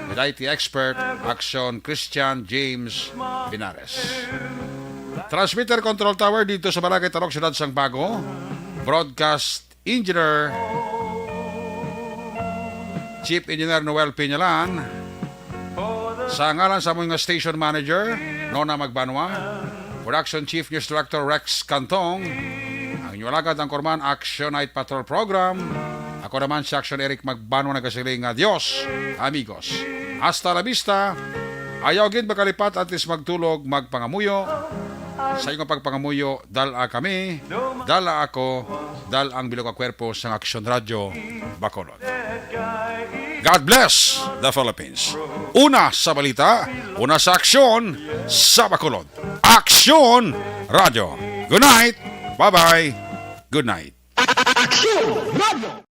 with I T expert, Action Christian James Binares. Transmitter control tower dito sa Barangay Talok, Siyudad sang Bago, broadcast engineer, Chief Engineer Noel Piñalan, sa ngalan sa among nga station manager, Nona Magbanwa, production chief, news director Rex Cantong, ang inyo alagad ang Korman Action Night Patrol Program. Ako naman si Action Eric Magbanwa nagasiling nga Dios, amigos. Hasta la vista. Ayaw gid makalipat antes magtulog, magpangamuyo. Sa inyong pagpangamuyo, dala kami, dala ako, dala ang bilog nga kwerpo sang Action Radio Bacolod. God bless the Philippines. Una sa balita, una sa aksyon sa Bacolod. Action Radio. Good night. Bye-bye. Good night. Action Radio.